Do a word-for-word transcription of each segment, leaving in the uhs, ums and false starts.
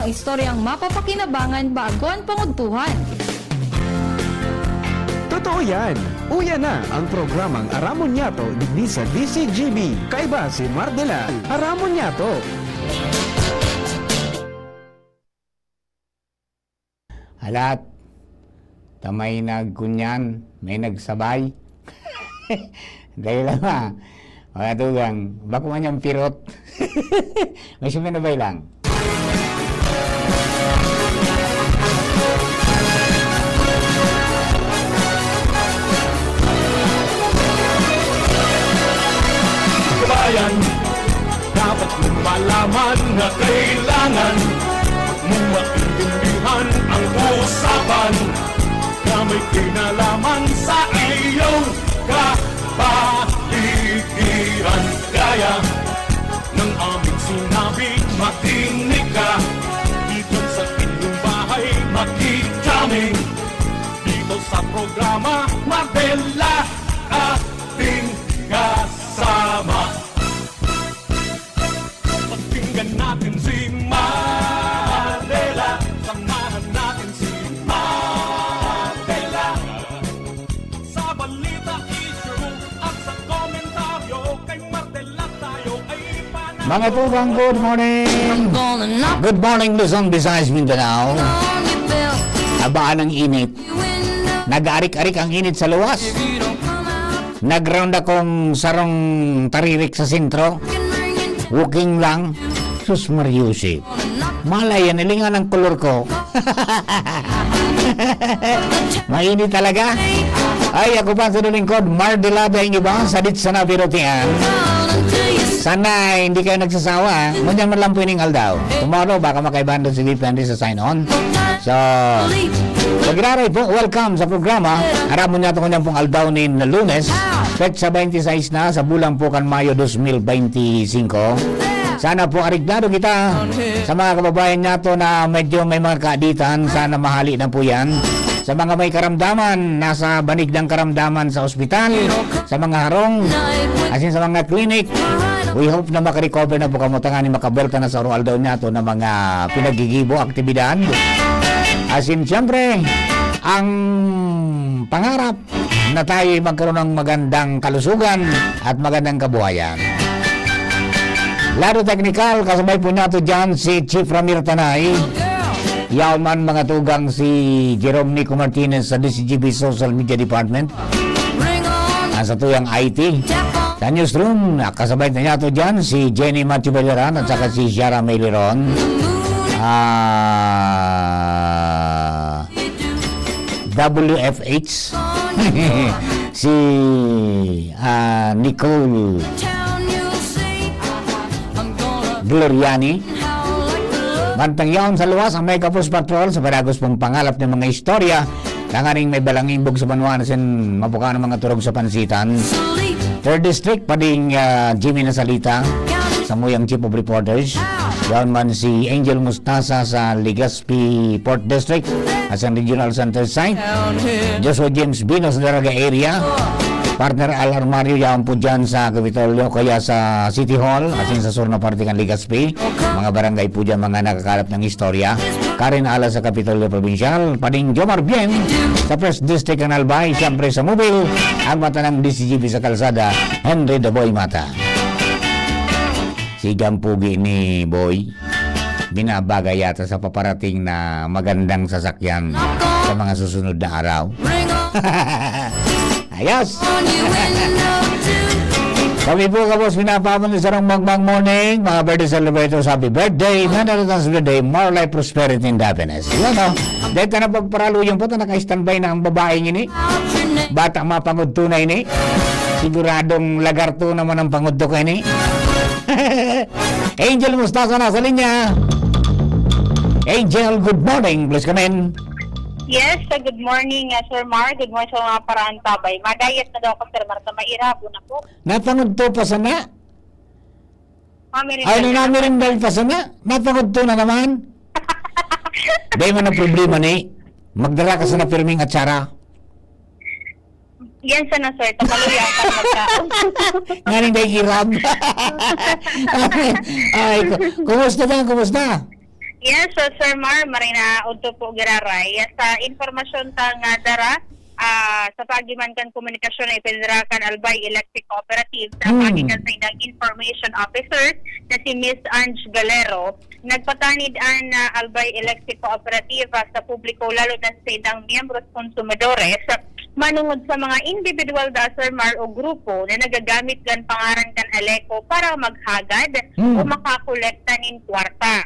Istoryang mapapakinabangan bago an pangudtuhan. Totoo yan! Uya na ang programang Aramon Yato digdi sa D C G B. Kaiba si Mardela. Aramon Yato! Halat, ta may nagkunyan, may nagsabay. Dahil lang ha, mga tugang, bako man yung pirot. May suminabay lang. Kabayan, dapat mong malaman na kailangan mong maintindihan ang usapan na may kinalaman sa iyong kapaligiran. Kaya ng aming sinabi, makinig ka. Dito sa inyong bahay, makinig kami. Dito sa programa, Mardela, ating kasama. Pakinggan natin si Mardela. Samahan natin si Mardela. Sa balita, issue at sa komentaryo, kay Mardela tayo ay panalo. Mga tugang, good morning! Good morning, Luzon, Visayas, Mindanao. Abaan ang init. Nag-arik-arik ang init sa luwas. Nag-round akong sarong taririk sa sentro. Walking lang. Sus, Mariusip. Malay yan, ilingan ang kolor ko. Mainit talaga. Ay, ako pa sa lingkod, Mardela, daing iba, sadit sana pirutian. Sana hindi kayo nagsasawa, ha? Ngunyan man lang po ining aldaw. Tomorrow, baka makaibahan doon si Depende sa sign-on. So, pagiraray po, welcome sa programa. Aram mo niya ito ngunyan pong aldaw ni na Lunes, petsa twenty-six na sa bulan po kan Mayo dos mil beintisinko. Sana po arigdado kita sa mga kababayan nato na medyo may mga kaaditan. Sana mahali na po yan. Sa mga may karamdaman, nasa banig ng karamdaman sa ospital, sa mga harong, asin sa mga klinik, we hope na makarecover na po kamo tanganing makabelta na sa aldaw niya to na mga pinagigibo, aktibidad. Asin, siyempre, ang pangarap na tayo magkaroon ng magandang kalusugan at magandang kabuhayan. Lado teknikal, kasabay po nato dyan si Chief Ramir Tanay. Yaon man mga tugang si Jerome Nico Martinez sa D C G B Social Media Department. Ang sa tuyang I T. Sa newsroom, nakasabay na niya to dyan si Jenny Matthew Belaran at saka si Shara Meliron. Ah, W F H. Si, ah, Nicole Gloriani. Mantang yaon sa luwas ang Mega Force Patrol sa padagos pong pangalap ng mga istorya, tanganing may balangimbog sa banwa na sin mapuka ng mga turog sa pansitan. Third District, pading, ah, Jimmy Nasalita, samuyang Chief of Reporters. Yaon man si Angel Mustasa sa Legazpi Fourth District, asin Regional Center Site. Joshua James Bino sa Daraga Area. Partner Al Armario, yaon po dyan sa Kapitolyo, kaya sa City Hall, asin sa sur na parte kan Legazpi. Mga barangay po dyan, mga nakakalap ng istorya. Karen Ala sa Kapitolyo Probinsyal, pading Jomar Bien sa First District kan Albay, siyempre sa Mobil, ang mata ng D C G B sa kalsada, Henry Daboy Mata. Si Gampugi ni Boy, binabagay yata sa paparating na magandang sasakyan sa mga susunod na araw. Ayos! Kami po, kapos, pinapaabot na sarong magmang morning, mga birthday celebrators, happy birthday, none other than birthday, more life, prosperity, and happiness. Yan, oh. Dahil ka na pagparaluyan po, ta naka-standby na ang babaeng ini. Bata mapangudto na ini. Siguradong lagarto naman ang pangudto ka ini. Angel Mustasa nasa linya. Angel, good morning. Please come in. Yes, uh, good morning, uh, Sir Mar. Good morning sa mga paraantabay. Madayat na daw ako, Sir Mar, sa mairabo na po. Napangudto pa sana? Mamirinda Ay, na. nanamirinda pa sana? Napangudto na naman? Dahil man ang problema ni, magdala ka sana pirming atsara. Yan sana, sir. Tamaluya ang pagkaon. Nganing dahil hirap. Ay, ku- kumusta dyan? Kumusta? Yes, so Sir Mar, maray na udto po giraray. Sa impormasyon ta nga dara, ah, sa paagi man kan komunikasyon na ipinadara kan Albay Electric Cooperative, sa Hmm. paagi kan saindang information officer na si Miss Ange Galero, nagpatanid an, ah, Albay Electric Cooperative, ah, sa publiko, lalo na sa saindang miyembros konsumidores, manungod sa mga individual da, Sir Mar, o grupo na nagagamit kan pangaran kan Aleco para maghagad Hmm. o makakolekta nin kwarta.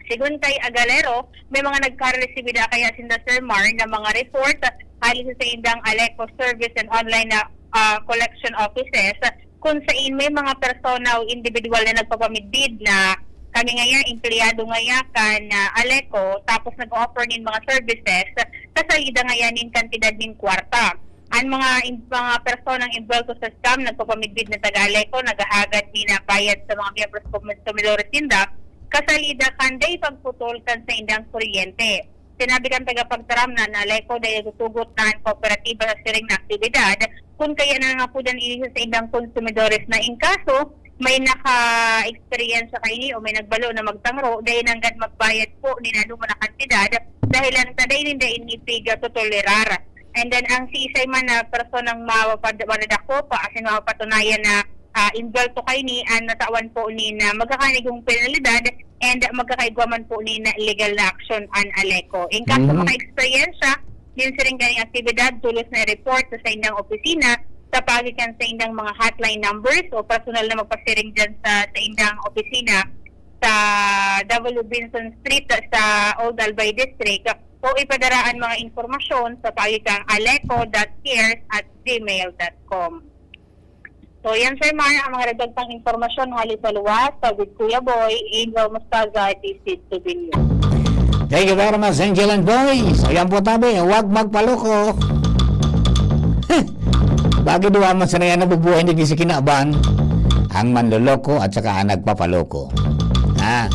Segun kay Agalero, may mga nagkaresibida kaya sinda, Sir Mar, na mga report hali sa saindang Aleco Service and Online na, ah, Collection Offices, kung sain may mga persona o individual na nagpapamidbid na kami ngaya, empleyado ngaya kan, ah, Aleco, tapos nag-offer nin mga services, kasalida ngaya nin kantidad nin kwarta. An mga in-, mga personang envuelto sa scam, nagpapamidbid na taga Aleco, naghahagad nin bayad sa mga miyembros konsumidores ninda, kasalida kan dai pagputol kan saindang kuryente. Sinabi kan tagapagtaram na an Aleco dai natutugot na an kooperatiba sa siring na aktibidad, kun kaya nangangapodan ini sa saindang konsumidores na in kaso may naka-eksperyensya kaini o may nagbalo na magtangro, dai nanggad magbayad po nin anoman na kantidad, dahilan ta dai ninda ini pigatotolerar. And then, ang siisay man na personang mapapad-, madadakop asin mapapatunayan na, ah, envuelto kaini, an natawan po nin, ah, magkakaigwang penalidad and magkakaigwa man po nin legal na aksyon an Aleco. In kaso Mhm. maka-eksperyensya nin siring kaning aktibidad, tolos na i-report sa saindang opisina sa paagi kan saindang mga hotline numbers o personal na magpasiring diyan sa saindang opisina sa W Benson Street sa Old Albay District o ipadara an mga impormasyon sa paagi kan aleco dot cares at gmail dot com. So, yan, Sir Mar, ang mga dagdag pang impormasyon hali sa luwas. Sa with Kuya Boy, Angel Mostaza, D C Tubilio. Thank you very much, Angel and Boy. So, yan po, tabi, huwag magpaloko. Bakit duwa man sana yan nabubuhay na di sa kinaban? Ang manloloko at saka ang nagpapaloko. Ha?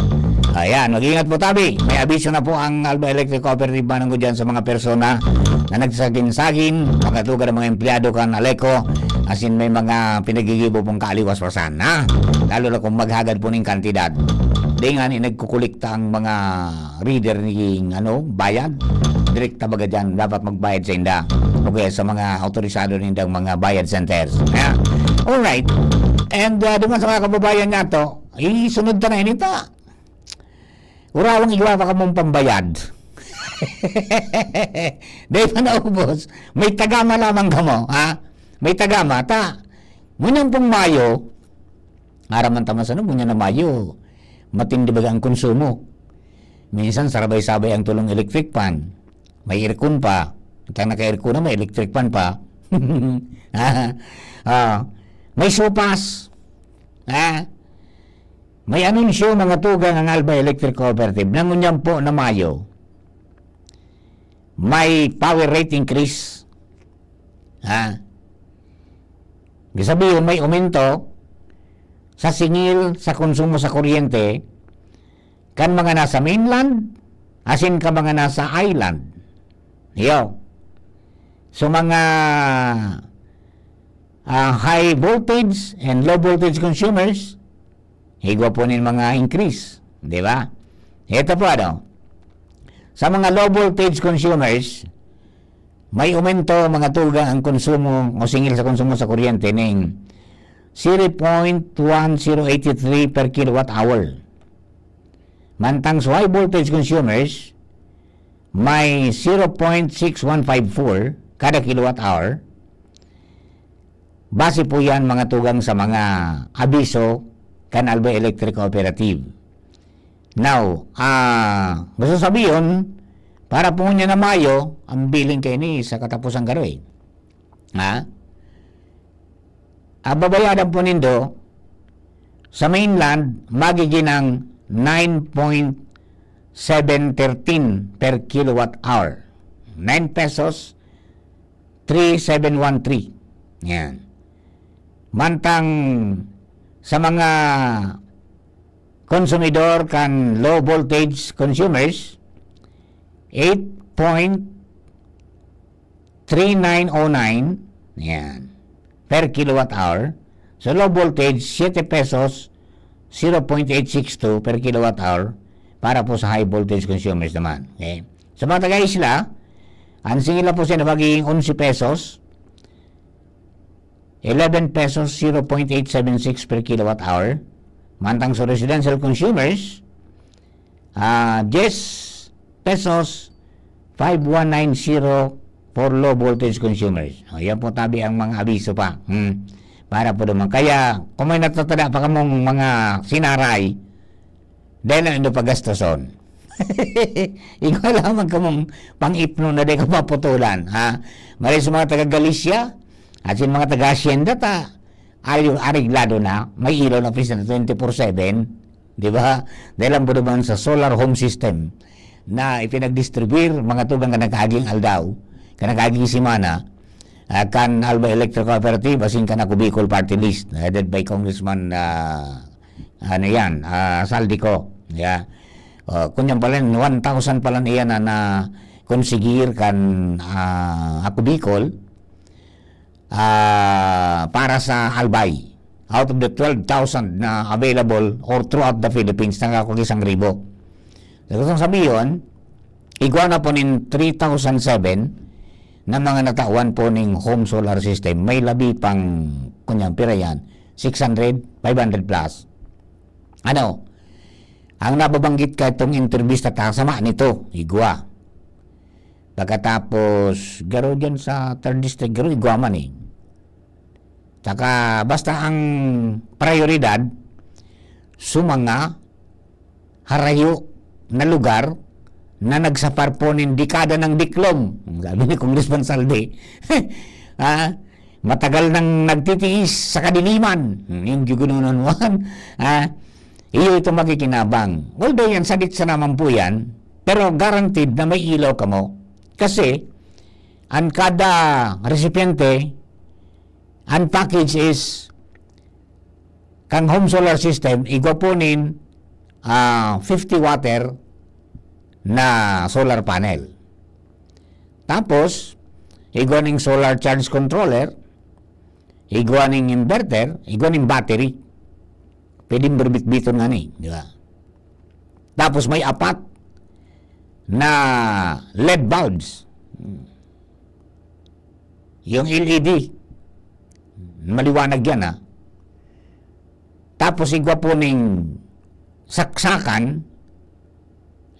Ayan, mag-ingat po, tabi. May abiso na po ang Alba Electric Cooperative manungod dyan sa mga persona na nagsagin-sagin, pagkatugan ng mga empleyado kan Aleco, asin may mga pinagigibo pong kaaliwas-wasan, ha? Lalo na kung maghagad po ning kantidad. Di nga ni nagkukulikta ang mga reader ni, ano, bayad. Direkta baga dyan, dapat magbayad sa inda. O kaya sa mga autorisado nindang mga bayad centers. Ha? Alright. And, uh, duman sa mga kababayan nga to, isunod ta na inita. Urawang igwa pa kamong pambayad. Dahil pa naubos, may tagama lamang kamo, ha? May tagama, ta. Ngunyan pong Mayo, araman ta mas ano, ngunyan na Mayo, matindi baga ang konsumo. Minsan, sarabay-sabay ang tulong electric fan. May aircon pa. At ang naka-aircon na, may electric fan pa. Ah, may sopas. Ah, may anunsyo, mga tugang, ang Alba Electric Cooperative na ngunyan po na Mayo, may power rate increase. Ha? Ibig sabihin, may aumento sa singil sa konsumo sa kuryente kan mga nasa mainland asin kan mga nasa island. Iyo. So, mga, ah, high voltage and low voltage consumers, igwa po nin mga increase, di ba? Ito po, ano, sa mga low voltage consumers, may aumento, mga tugang, ang konsumo o singil sa konsumo sa kuryente ning zero point one zero eight three per kilowatt hour. Mantang sa high voltage consumers, may zero point six one five four kada kilowatt hour. Base po yan, mga tugang, sa mga abiso kan Albay Electric Cooperative. Now, ah, gusto sabihin, para po niya na Mayo, ang billing kayo ni sa katapusan garo eh. Ha? Ang babayadan po nindo, sa mainland, magiging ang nine point seven thirteen per kilowatt hour. Nine pesos, three seven one three. Yan. Mantang sa mga konsumidor kan low voltage consumers, eight point three nine oh nine, yan, per kilowatt hour. So, low voltage, siete pesos, zero point eight six two per kilowatt hour. para po sa high voltage consumers naman. Okay? Sa mga taga-isla, ang singil na po siya na magiging onse pesos, eleven pesos, zero point eight seven six per kilowatt hour. Mantang sa residential consumers, ah, diyes pesos, five one nine zero for low voltage consumers. O, yan po tabi ang mga abiso pa. Hmm. Para po naman. Kaya, kung may natatada pa kamong mga sinaray, dahil lang indo pagastoson. Ikaw lamang kamong pang-ipno na di ka maputulan, ha? Maray sa mga taga Galicia, at sa mga taga Hacienda ta, ayo, areglado na, may ilaw na pista na twenty-four seven, di ba? Dahil ang buduman sa solar home system na ipinagdistribir, mga tugang ka nagkaaging aldaw, ka nagkaaging simana, ah, kan Alba Electric Cooperative, asin kan Ako Bicol Party List, headed by Congressman, ah, ano yan, ah, Saldico. Yeah. Oh, kunyan pala, one thousand pala niya na, na konsigir kan, ah, Ako Bicol, ah, para sa Albay. Out of the twelve thousand na available or throughout the Philippines, nakakog isang ribo. So, gustong sabihin, igwa na po nin three thousand seven na mga natawan po ning home solar system. May labi pang, kunyang pira yan, six hundred, five hundred plus. Ano? Ang nababanggit ka itong intervista ta, sama nito, igwa. Pagkatapos, garo dyan sa third district, garo igwa man eh. Saka, basta ang prioridad, sa mga harayo na lugar na nagsapar po nin dekada ng diklom. Ang sabi ni Congressman Saldi, ah, matagal nang nagtitiis sa kadiliman. Hmm, yung gigunonon mo, ah, iyo ito makikinabang. Although yan, sadit sa naman po yan, pero guaranteed na may ilaw kamo. Kasi, ang kada recipiente, ang package is, kang home solar system, igwa po nin, ah, fifty water na solar panel. Tapos, igwa ning solar charge controller, igwa ning inverter, igwa ning battery. Pwede mo bitbiton nga ni, di ba? Tapos may apat na L E D bulbs. Yung L E D, maliwanag yan, ha. Tapos igwa po ning saksakan,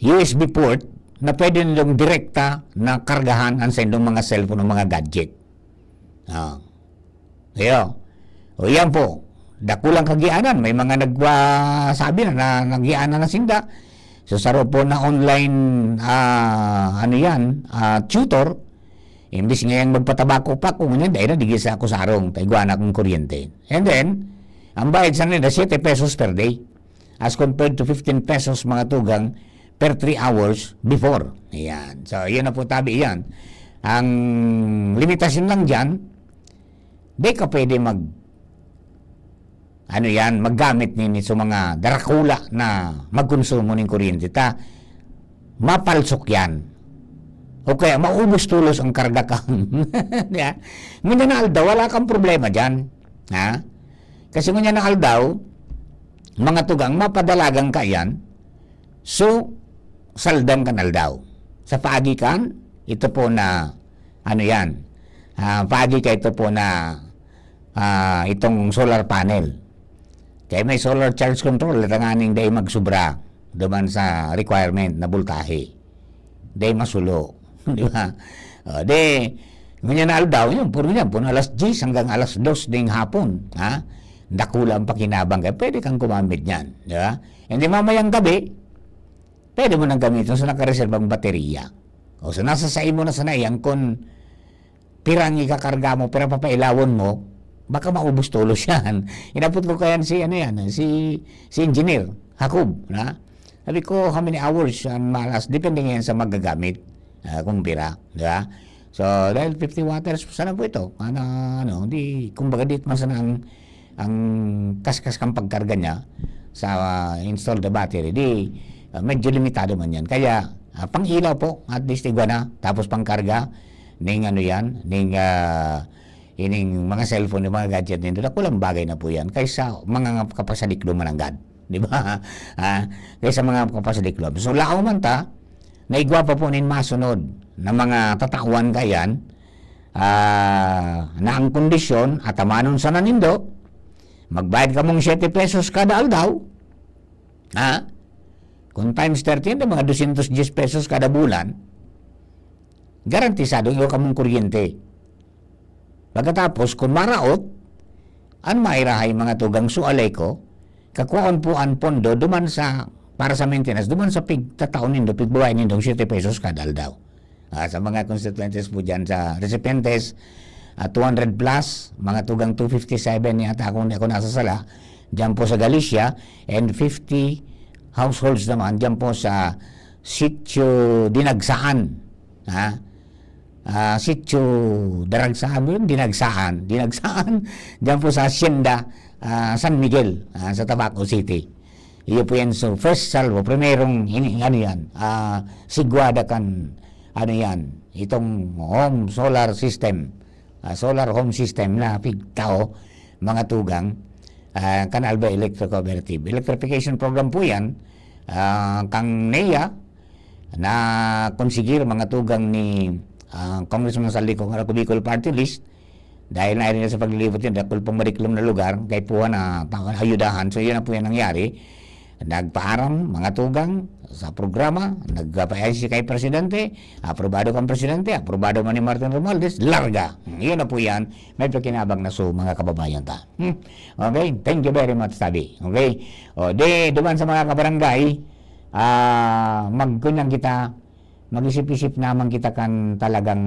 U S B port, na pwede nilong direkta na kargahan ang sa inyong mga cellphone o mga gadget. Ah. Ayo. O yan po, dakulang kagianan. May mga nagwa-, sabi na, na nagianan na sinda. So, saro po na online, ah, ano yan, ah, tutor, imbis ngayang magpatabako pa, kung ano, dahil na digil sa ako sarong, taigwa na akong kuryente. And then, ang bayad sa nila, siete pesos per day. As compared to fifteen pesos, mga tugang, per three hours before. Ayan. So, yun na po, tabi yan. Ang limitasyon lang dyan, di ka pwede mag, ano yan, maggamit nini sa mga darakula na magkonsumo ning kuryente ta. Mapalsok yan. O kaya, maubos tulos ang karga kan. Di ba? Ngunyan na aldaw, wala kang problema dyan. Ha? Kasi ngunyan na aldaw, mga tugang, mapadalagan ka yan. So, saldan kan aldaw. Sa paagi kan, ito po na, ano yan, ah, paagi ka ito po na, ah, itong solar panel. Kaya may solar charge control, tanganing dai magsubra duman sa requirement na bultahe. Dai masulo. Di ba? O, di, ngunyan na aldaw, yun, puro yan, puro alas diyes hanggang alas dos ding hapon, ha? Dakula ang pakinabang, kaya pwede kang gumamit niyan, di ba? And then mamayang gabi, pwede mo nang gamitin sa nakareserbang baterya. O, so nasa sa imo na sana yan kung pirang ikakarga mo, pira papailawon mo, baka maubos tulos yan. Inapot ko kaya si, ano yan, si, si Engineer Jacob, na? Sabi ko, "How many hours ang malas?" Depende ngayon sa magagamit, ah, kung pira, di ba? So, dahil fifty waters, sana po ito. Ano, ano, di, kumbaga, di man sana ang, ang kaskas kang pagkarga niya sa, ah, installed battery. Di, ah, medyo limitado man yan. Kaya, ah, pang ilaw po, at least igwa na. Tapos pang karga, ning ano yan, ning, ah, ining mga cellphone, yung mga gadget nito, dakulang bagay na po yan kaysa mga kapasadiklo mananggad. Di ba? Ah, kaysa mga kapasadiklom. So, laom man ta, na igwa pa po nin masunod na mga tatawan kayan, ah, na ang kondisyon, atamanon sana nindo, magbayad kamong siyete pesos kada aldaw, ha? Kung times thirteen, mga dosyentos diyes pesos kada bulan, garantisado igwa kamong kuryente. Pagkatapos, kung maraot, an mairahay mga tugang so Aleco, kakwaon po an pondo duman sa, para sa maintenance, duman sa pigtatao nindo, pigbabayad nindong siyete pesos kada aldaw. Ah, sa mga constituentes po dyan, sa recipientes, ah, two hundred plus, mga tugang two fifty-seven yata, kung di ako nasasala, dyan po sa Galicia, and fifty households naman, dyan po sa Sitio Dinagsaan. Ha? Ah, Sitio Daragsaan mo yun? Dinagsaan. Dinagsaan, dyan po sa Hacienda, ah, San Miguel, ah, sa Tabaco City. Iyo po yan. So, first salvo, primerong, ini, ano yan, ah, sigwada kan, ano yan, itong home solar system, ah, solar home system na pigtao, mga tugang, ah, kan Albay Electric Cooperative. Electrification program po yan, ah, kang NEA, na konsigir, mga tugang ni, ah, Congressman Saldi Cong Arco, Bicol Party List, dahil na rin sa paglilibot yun, dakul pang mariklom na lugar, kay puha na pa-, ayudahan. So, yun na po yan nangyari. Nagpaaram, mga tugang, sa programa, nagpaayos siya kay Presidente, aprobado kang Presidente, aprobado man ni Martin Romualdez, larga. Yun na po yan, may pakinabang na so, mga kababayan ta. Hmm. Okay, thank you very much, Tabi. Okay, o, di, duman sa mga kabarangay, ah, magkunyang kita, mag-isip-isip naman kita kan talagang,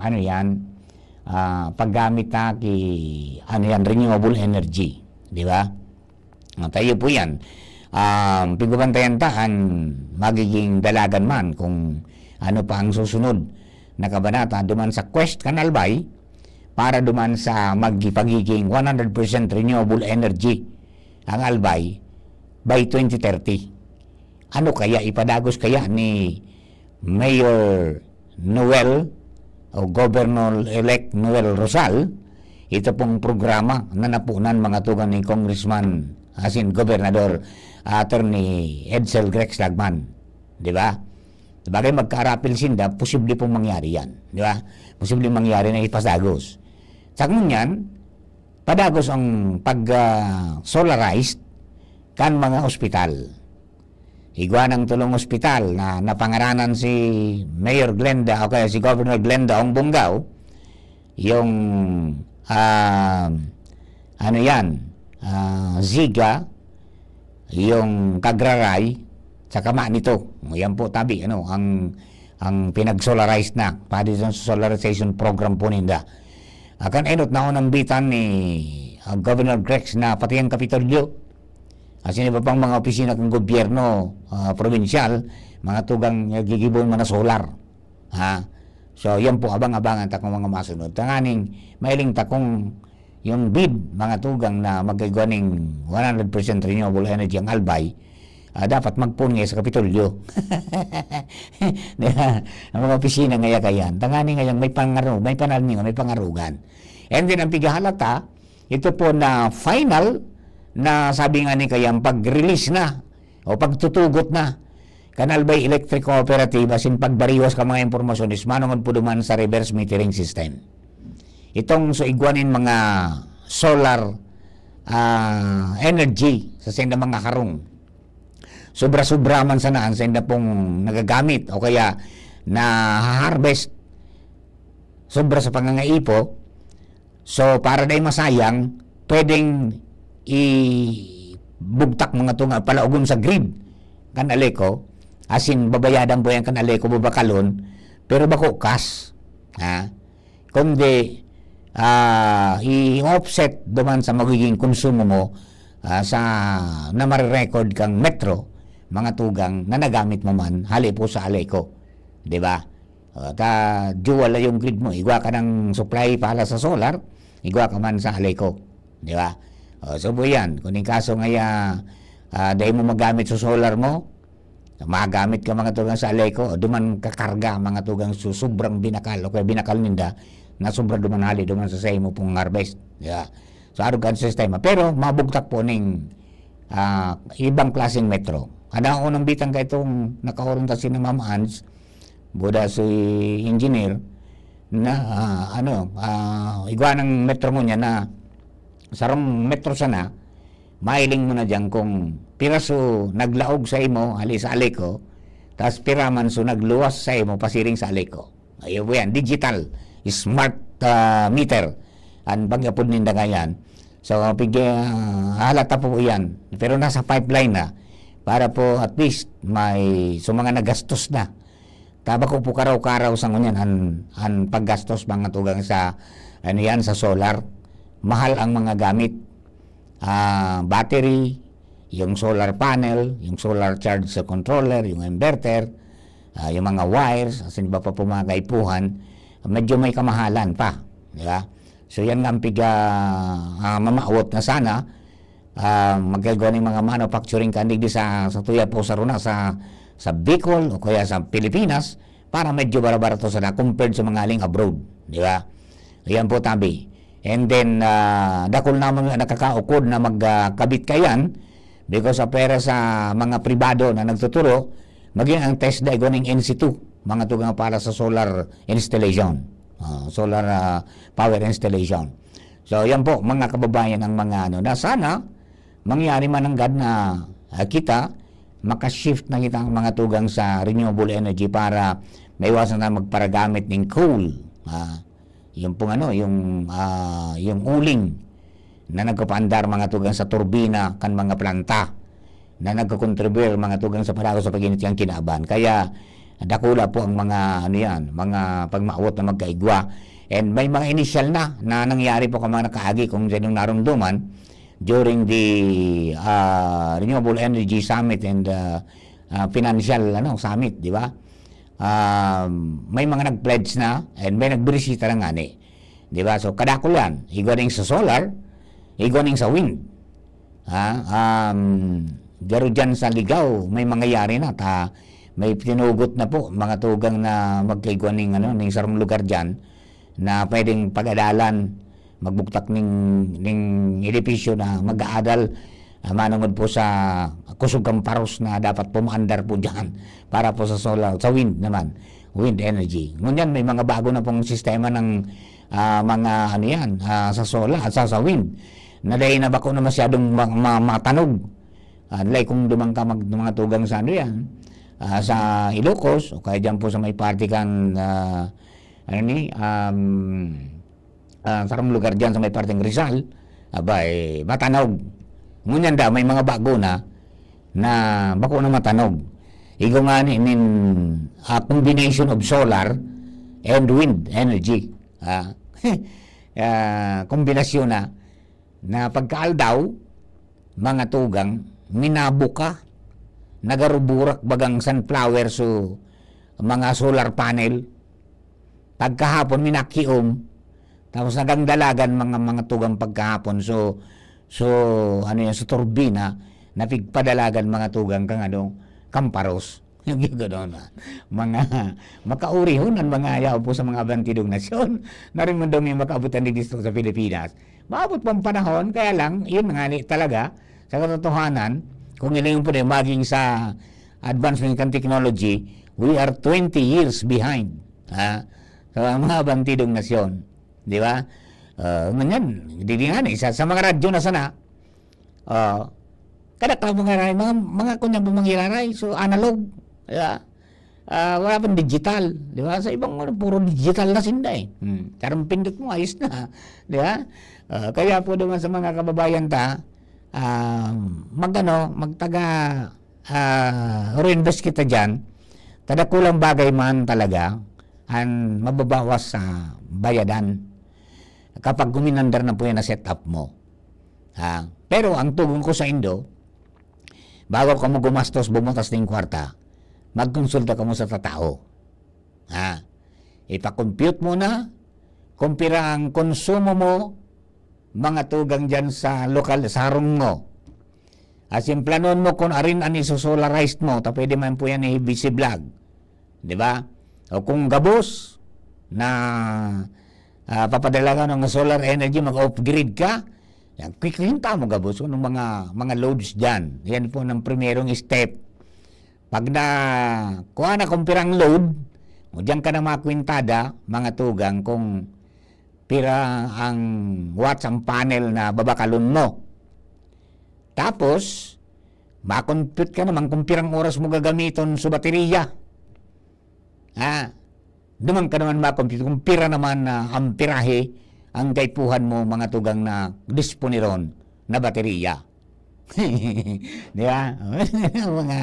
ano yan, ah, paggamit na ki, ano yan, renewable energy. Di ba? At tayo po yan. Um, pigbabantayan ta an magiging dalagan man kung ano pa ang susunod na kabanata duman sa quest kan Albay para duman sa mag-, pagiging one hundred percent renewable energy ang Albay by twenty thirty. Ano kaya, ipadagos kaya ni Mayor Noel o Governor-elect Noel Rosal ito pong programa na napunan, mga tugang, ni Congressman, as in Gobernador, Attorney Edsel Grex Lagman? Di ba? Sabagay, magkaarapil sinda, posible pong mangyari yan. Di ba? Posible mangyari na ipasagos. Sa ngunyan, padagos ang pag, ah, solarized kan mga ospital. Igwa ng tulong ospital na napangaranan si Mayor Glenda o kaya si Governor Glenda Ong Bongao, yung, ah, ano yan, ah, Ziga, yung Kagraray, sa kama nito. Yan po, tabi, ano, ang, ang pinag-solarize na, padi sa solarization program po ninda. Akan enot na unang bitan ni, ah, Governor Grex na pati ang Kapitolyo, asin iba pang mga opisina kan gobyerno, ah, probinsyal, mga tugang, eh, gigibon man na solar. Ha? So, yan po, abang-abangan ta kung mga masunod. Tanganing, mailing ta kung yung bid, mga tugang, na magkagwa ning one hundred percent renewable energy ang Albay, ah, dapat magpon ngayon sa Kapitolyo. Di ba? Ang mga opisina ngaya kayan. Tanganing ngayang may pangaru-, may panarningan, may pangarugan. And then, ang pigahalata, ito po na final na sabi nga ni kayang pag-release na o pagtutugot na kan Albay Electric Cooperative, asin pagbariwas ka mga impormasyon is manungod po duman sa reverse metering system. Itong so igwanin mga solar, ah, energy sa senda mga harong. Sobra-sobra man sana ang senda pong nagagamit o kaya na-harvest sobra sa pangangaipo. So, para dai masayang, pwedeng ibugtak mga tunga palaogon sa grid kan Aleco, asin babayadan po yan kan Aleco, babakalon, pero bako cash. Ha? Kundi, ah, i-offset duman sa magiging konsumo mo, ah, sa na marirecord kang metro, mga tugang na nagamit mo man, hali po sa Aleco. Di ba? O, ta, dual na yung grid mo. Igwa ka ng supply pala sa solar, igwa ka man sa Aleco. Di ba? O, so po yan. Kung in kaso ngaya, ah, dahil mo magamit sa solar mo, magamit ka mga tugang sa Aleco, o, duman kakarga mga tugang su-, sobrang binakal, o kaya binakal ninda, na sobra duman hali, duman sa, sa imo pong harvest. Di ba? So, arog kan sistema. Pero, mabugtak po ning, ah, ibang klaseng metro. Ada ko nang bitang ka itong nakaurong ta si Ma'am Ans, buda si engineer, na, ah, ano, ah, igwa ng metro mo niya na sarong metro sana, mailing mo na diyan kung pira so naglaog sa imo, hali sa Aleco, tas pira man so nagluwas sa imo pasiring sa Aleco. Ayo po yan, digital, smart, ah, meter. Ang pag-apod ninda ngayon. So, pig-, ah, halata po yan. Pero nasa pipeline na. Para po at least may, so mga nagastos na. Taba ko po karaw-karaw sa ngunyan, an, an paggastos mga tugang sa, ano yan, sa solar. Mahal ang mga gamit. Ah, battery, yung solar panel, yung solar charge sa controller, yung inverter, ah, yung mga wires, asin iba pa po mga kaipuhan, medyo may kamahalan pa, di ba? So, yan nga ang piga, ah, mamaawot na sana, ah, magkagawa ng mga manufacturing kandig di sa, sa tuya po sa runa, sa, sa Bicol o kaya sa Pilipinas, para medyo barabarato sana compared sa mga aling abroad, di ba? Ayan po, tabi. And then, ah, dakul naman nga nakakaukod na magkabit kayan because sa pera sa mga pribado na nagtuturo, maging ang TESDA igwa ning N C two, mga tugang para sa solar installation, ah, solar, ah, power installation. So, yan po, mga kababayan, ang mga ano, na sana, mangyari man nanggad na, ah, kita, maka-shift na kita ang mga tugang sa renewable energy para maiwasan na magparagamit ning coal. Ah, yung pong ano, yung, ah, yung uling na nagpapaandar mga tugang sa turbina kan mga planta na nagkokontribuyar mga tugang sa palago sa pag-init kan kinaban. Kaya dakula po ang mga, ano yan, mga pagmaawot na magkaigwa. And may mga initial na, na nangyari po kan mga nakaagi kung saan yung narumduman during the, ah, Renewable Energy Summit and, ah, ah, Financial, ano, Summit, di ba? Um, may mga nag-pledge na and may nagbirisita na ngani. Di ba? So, kadakul yan. Igwa ning sa solar, igwa ning sa wind. Ha? Um, garo dyan sa Ligao, may mangyayari na. Ta, may tinugot na po, mga tugang na magkaigwa ning, ano, ning sarong lugar dyan na pwedeng pag-adalan, magbuktak ning, ning edipisyo na mag-aadal, ah, manungod po sa kusog kan paros na dapat pumaandar po dyan para po sa solar, sa wind naman, wind energy. Ngunyan, may mga bago na pong sistema ng, ah, mga, ano yan, ah, sa solar, sa, sa wind, na dahil na bako na masyadong ma-, ma-, matanog. Ah, like kung duman ka mag-, mga tugang sa, ano yan, ah, sa Ilocos, o kaya dyan po sa may parte kan, ah, ano ni, um, ah, sarong lugar dyan sa may parteng Rizal, aba, eh, matanog. Ngunyan da, may mga bago na, na bako na matanog. Igwa ngani nin, ah, combination of solar and wind energy. Ah, ah, kombinasyon na, na pagkaaldaw, mga tugang, minabuka, nagaruburak bagang sunflower so mga solar panel. Pagkahapon, minakiom. Tapos nagang dalagan mga, mga tugang pagkahapon. So, so, ano yan, sa turbina, napigpadalagan mga tugang kang ano, kamparos. Yung gano'n na. Mga makaurihon ang mga yaw po sa mga bantidong nasyon. Narimandong yung makaabutan ni Cristo sa Pilipinas. Maabot pang panahon, kaya lang, yun nga ni talaga, sa katotohanan, kung ilan yung pwede maging sa advancement ng technology, we are twenty years behind, ha? Sa mga bantidong nasyon, di ba? Ah, ngunyan, di, di nga ni, sa, sa mga radyo na sana, ah, kada ka mga ray, mga, mga kunyang pamangiraray, so analog, di ba? Ah, wala pang digital, di ba? Sa ibang ano, puro digital na sinda eh. Hmm. Karong pindot mo, ayos na, di ba? Ah, kaya po naman sa mga kababayan ta, ah, mag-ano, magtaga, ah, reinvest kita dyan. Kadakulang bagay man talaga ang mababawas sa bayadan kapag guminandar na po yan na setup mo. Ha? Pero ang tugon ko sa indo, bago kamo gumastos, bumutas ning kwarta, magkonsulta kamo sa tatao. Ha? Ipa-compute mo na kung pira ang konsumo mo, mga tugang dyan sa lokal, sa harong mo. As in, planon mo kung arin an iso-solarized mo, ta pwede man po yan i-B C vlog. Di ba? O kung gabos na, ah, papadala ka ng solar energy, mag-off-grid ka, Nagkikwinta mo gabos kung mga, mga loads dyan. Yan po ang primerong step. Pag na, kuha na kung pirang load, o diyan ka na makwintada, mga tugang, kung pira ang watts ang panel na babakalon mo. Tapos, makompute ka naman kung pirang oras mo gagamiton sa baterya. Ha? Duman ka naman makompute kung pira naman na amperahe ang kaipuhan mo, mga tugang, na disponiron na baterya. Di ba? Mga,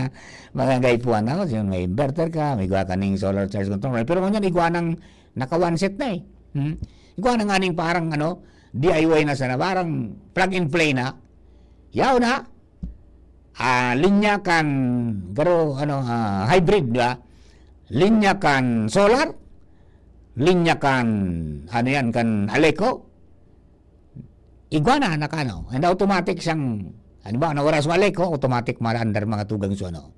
mga kaipuhan ako, yung may inverter ka, may gawa ka ning solar charge controller. Pero ngunyan, igwa nang naka-one set na eh. Hmm? Igwa na nga ning parang, ano, D I Y na sana, parang plug and play na. Yaw na. Ah, linya kan, garo, ano, ah, hybrid, di ba? Linya kan solar, linya kan, ano yan, kan Aleco. Igwa na, naka, ano, and automatic siyang, halimbawa, nawara sa Aleco, automatic maandar mga tugang sa, ano,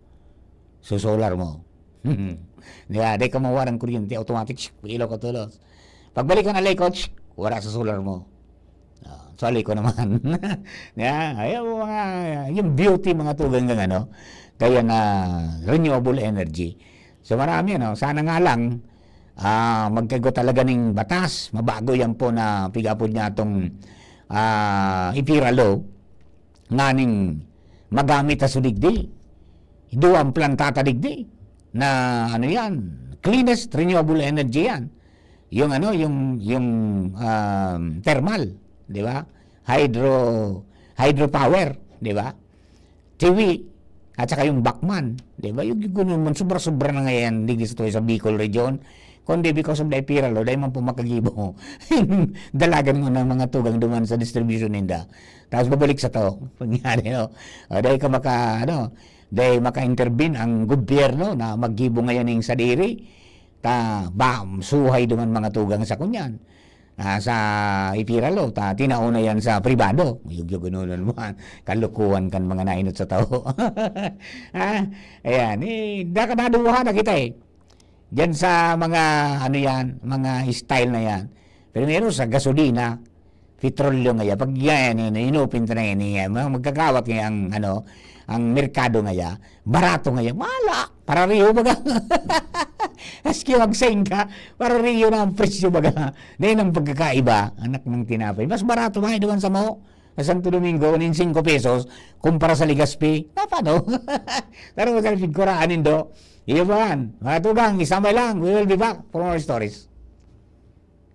sa solar mo. Di ba? Di ka mawara ng kuryente, automatic, shh, ilaw ka tulos. Pagbalik ka ng Aleco, shh, wara sa solar mo. Ah, sa Aleco naman. Di ba? Ayaw mo mga, yung beauty, mga tugang ng, ano, kaya na renewable energy. So, marami, ano, sana nga lang, ah, magkaigwa talaga ning batas, mabago yan po na pig-apod niya itong, ah, Ipira Law, nganing magamit ta su digdi. Duwang planta ta digdi na, ano yan, cleanest renewable energy yan. Yung, ano, yung, yung, um, thermal, di ba? Hydro, hydropower, di ba? Tiwi, at saka yung Bacman, di ba? Yung, yung ganun man, sobra-sobra na ngayon, digdi sa, sa Bicol region. Kundi because of the Ipira Law, dahil man po makagibo. Dalagan mo ng mga tugang duman sa distribution ninda. Tapos babalik sa to. Pangyari, no? O, dahil ka maka, ano, dahil maka-intervene ang gobyerno na maggibo ngayon ng sadiri, ta, ba, suhay duman mga tugang sa kunyan. Ah, sa Ipira Law, ta, tinao na yan sa pribado. Yugyog ano na naman. Kalukuhan kan mga nainot sa tao. Ah, ayan. Eh, naka-, naduha na kita eh. Diyan sa mga, ano yan, mga style na yan. Primero, sa gasolina, petrolyo ngaya. Pag yan, yan, inopen ta na yan, yan. Mga magkakawat ngaya ang, ano, ang merkado ngaya. Barato ngaya. Wala. Parariho baga. Maski magsaing ka, parariho na ang presyo baga. Dahil ang pagkakaiba, anak ng tinapay. Mas barato, mga iduman sa mo. Sa Santo Domingo, nin singko pesos, kumpara sa Legazpi. Na, paano? Taro mo sa pigkuraan nindo. Iyo ba yan? Mga tugang, isambay lang. We will be back for more stories.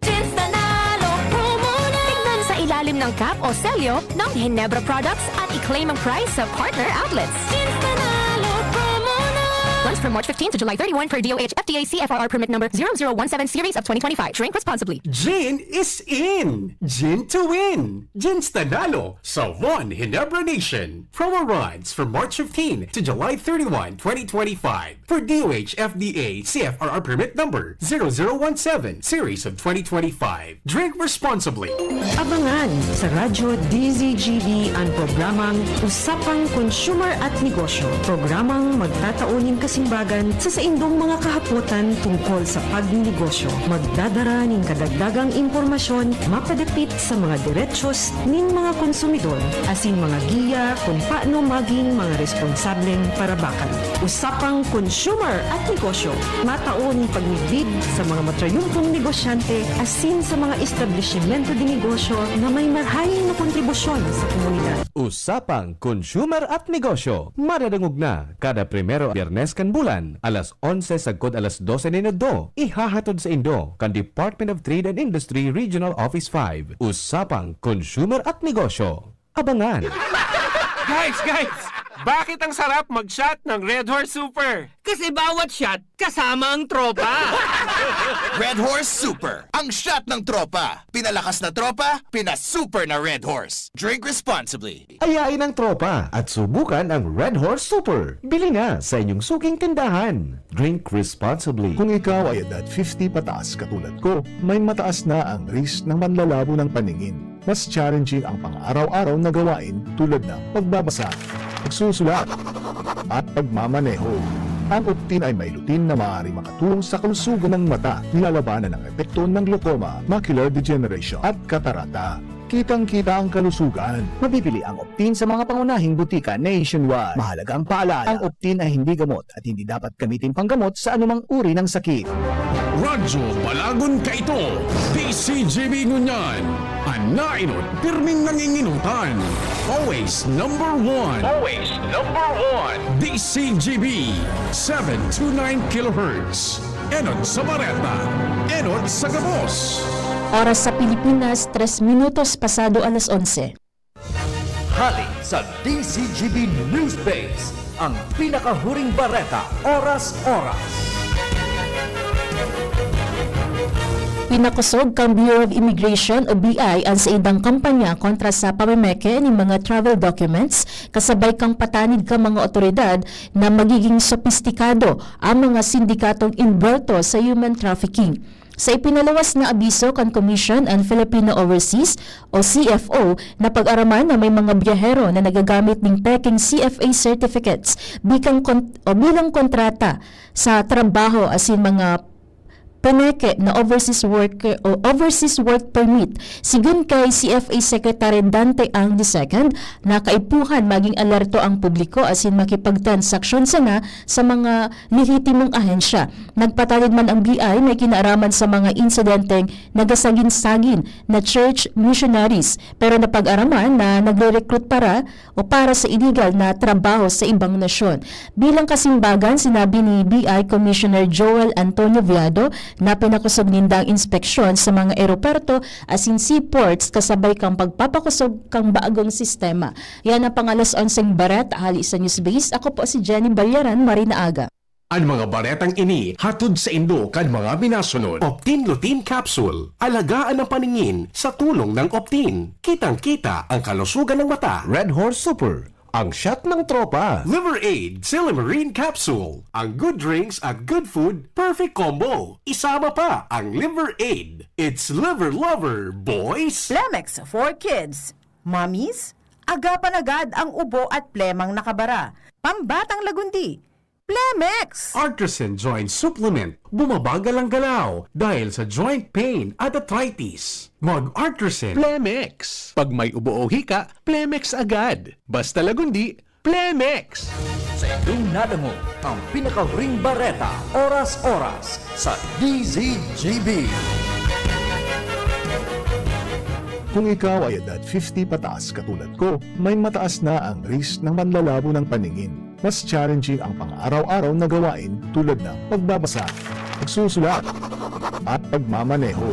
Jeans Nanalo promo na! Tignan sa ilalim ng cap o selyo ng Ginebra products at i-claim ang prize sa partner outlets. Jeans Nanalo promo na! Runs from March fifteen to July thirty-one per D O H F D A C F R R permit number zero zero one seven series of twenty twenty-five. Drink responsibly. Gin is in! Gin to win! Jeans Nanalo sa One Ginebra Nation. Promo runs from March fifteen to July thirty-one, twenty twenty-five. For D O H F D A C F R R permit number zero zero one seven series of twenty twenty-five. Drink responsibly. Abangan sa Radyo D Z G B an programang Usapang Consumer at Negosyo. Programang magtatao nin kasimbagan sa saindong mga kahapotan tungkol sa pagnenegosyo. Magdadara nin kadagdagang impormasyon mapadapit sa mga derechos nin mga konsumidor, asin mga giya kun paano magin mga responsableng parabakal. Usapang Consumer at Negosyo, matao nin pagmidbid sa mga matrayumpong negosyante asin sa mga establisimento de negosyo na may marhay na kontribusyon sa komunidad. Usapang Consumer at Negosyo, madadangog na kada primero Biyernes kan bulan, alas onse sagkod alas dose nin udto, ihahatod saindo kan Department of Trade and Industry Regional Office five. Usapang Consumer at Negosyo. Abangan! Guys, guys! Bakit ang sarap mag-shot ng Red Horse Super? Kasi bawat shot, kasama ang tropa! Red Horse Super, ang shot ng tropa. Pinalakas na tropa, pinasuper na Red Horse. Drink responsibly. Ayain ang tropa at subukan ang Red Horse Super. Bili na sa inyong suking tindahan. Drink responsibly. Kung ikaw ay edad fifty pataas katulad ko, may mataas na ang risk ng manlalabo ng paningin. Mas challenging ang pang-araw-araw na gawain tulad ng pagbabasa, pagsusulat, at pagmamaneho. Ang Optin ay may lutein na maaaring makatulong sa kalusugan ng mata, nilalabanan ang epekto ng glaucoma, macular degeneration, at katarata. Kitang-kita ang kalusugan. Mabibili ang Optin sa mga pangunahing butika nationwide. Mahalaga ang paalala, ang Optin ay hindi gamot at hindi dapat gamitin panggamot sa anumang uri ng sakit. Radyo Balagon Kaito, D C G B ngunyan. An naenot, pirming nanginginutan. Always number one. Always number one. D C G B, seven two nine kilohertz. Enot sa bareta, enot sa gabos. Oras sa Pilipinas, tres minutos pasado alas onse. Hali sa D C G B Newsbase, ang pinakahuring bareta, oras-oras. Pinakosog kan Bureau of Immigration o B I an saindang kampanya kontra sa pamemeke nin mga travel documents, kasabay kan patanid kan mga otoridad na magiging sopistikado ang mga sindikatong inbolto sa human trafficking. Sa ipinaluwas na abiso kan Commission on Filipino Overseas o C F O, napag-araman na may mga biyahero na nagagamit nin pekeng C F A certificates bikang kon-, o bilang kontrata sa trabaho asin mga peneke na overseas worker o overseas work permit. Sigon kay C F A Secretary Dante Ang the second, na kaipuhan maging alerto ang publiko asin makipagtransaksyon sana sa mga lehitimong ahensya. Nagpatalid man ang B I may kinaaraman sa mga insidenteng nagasagin-sagin na church missionaries, pero napag-araman na nagre-recruit para o para sa iligal na trabaho sa ibang nasyon. Bilang kasimbagan, sinabi ni B I Commissioner Joel Antonio Viado na pinakosog ninda ang inspeksyon sa mga eroporto asin seaports kasabay kan pagpapakosog kan bagong sistema. Yan ang pang-alas onseng bareta hali sa Newsbase. Ako po si Jenny Bayaran, maray na aga. An mga baretang ini hatod saindo kan mga minasunod. Optin Lutein Capsule. Alagaan ang paningin sa tulong ng Optin. Kitang-kita ang kalusugan ng mata. Red Horse Super. Ang shot ng tropa. Liver Aid Silymarin Capsule. Ang good drinks at good food, perfect combo. Isama pa ang Liver Aid. It's Liver Lover, boys! Plemex for Kids. Mommies, agapan agad ang ubo at plemang nakabara. Pambatang lagundi. Plemex! Artresin Joint Supplement. Bumabagal ang galaw dahil sa joint pain at arthritis. Mag-Artresin. Plemex. Pag may ubo o hika, Plemex agad. Basta lagundi, Plemex! Sa indong nadangog ang pinakahuring bareta, oras-oras, sa D Z G B. Kung ikaw ay edad fifty pataas katulad ko, may mataas na ang risk ng panlalabo ng paningin. Mas challenging ang pang-araw-araw na gawain tulad ng pagbabasa, pagsusulat, at pagmamaneho.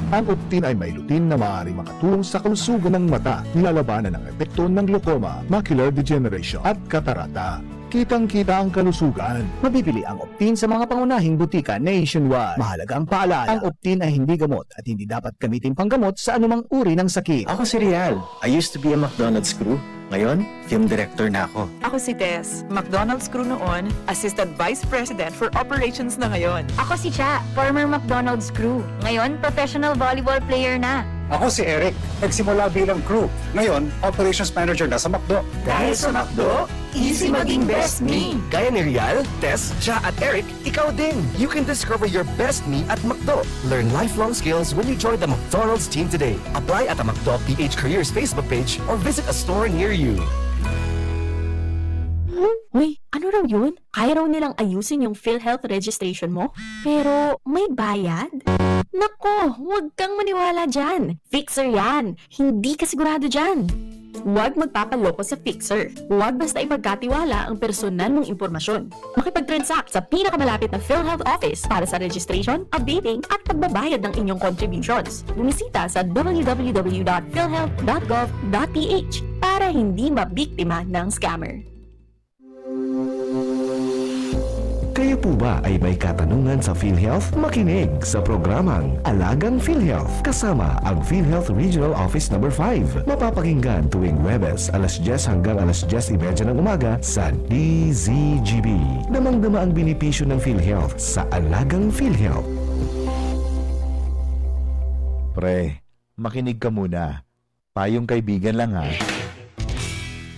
Ang Optin ay may lutein na maaaring makatulong sa kalusugan ng mata, nilalabanan ang epekto ng glaucoma, macular degeneration, at katarata. Kitang-kita ang kalusugan. Mabibili ang Optin sa mga pangunahing butika nationwide. Mahalaga ang paalala, ang Optin ay hindi gamot at hindi dapat gamitin panggamot sa anumang uri ng sakit. Ako si Rial. I used to be a McDonald's crew. Ngayon, film director na ako. Ako si Tess, McDonald's crew noon, Assistant Vice President for Operations na ngayon. Ako si Cha, former McDonald's crew. Ngayon, professional volleyball player na. Ako si Eric. Nagsimula bilang crew. Ngayon, operations manager na sa McDo. Dahil sa McDo, easy maging best me. Gaya ni Rial, Tess, Cha at Eric, ikaw din. You can discover your best me at McDo. Learn lifelong skills when you join the McDonald's team today. Apply at a McDo P H Careers Facebook page or visit a store near you. Uy, ano raw yun? Kaya raw nilang ayusin yung PhilHealth registration mo, pero may bayad? Nako, huwag kang maniwala dyan. Fixer yan. Hindi ka sigurado dyan. Huwag magpapaloko sa Fixer. Huwag basta ipagkatiwala ang personal mong impormasyon. Makipag-transact sa pinakamalapit na PhilHealth office para sa registration, updating, at pagbabayad ng inyong contributions. Bumisita sa w w w dot philhealth dot gov dot p h para hindi mabiktima ng scammer. Kayo po ba ay may katanungan sa PhilHealth? Makinig sa programang Alagang PhilHealth kasama ang PhilHealth Regional Office Number five. Mapapakinggan tuwing Huwebes, alas dyes hanggang alas dyes y media ng umaga sa D Z G B. Damang-dama ang benepisyo ng PhilHealth sa Alagang PhilHealth. Pre, makinig ka muna. Payong kaibigan lang, ha.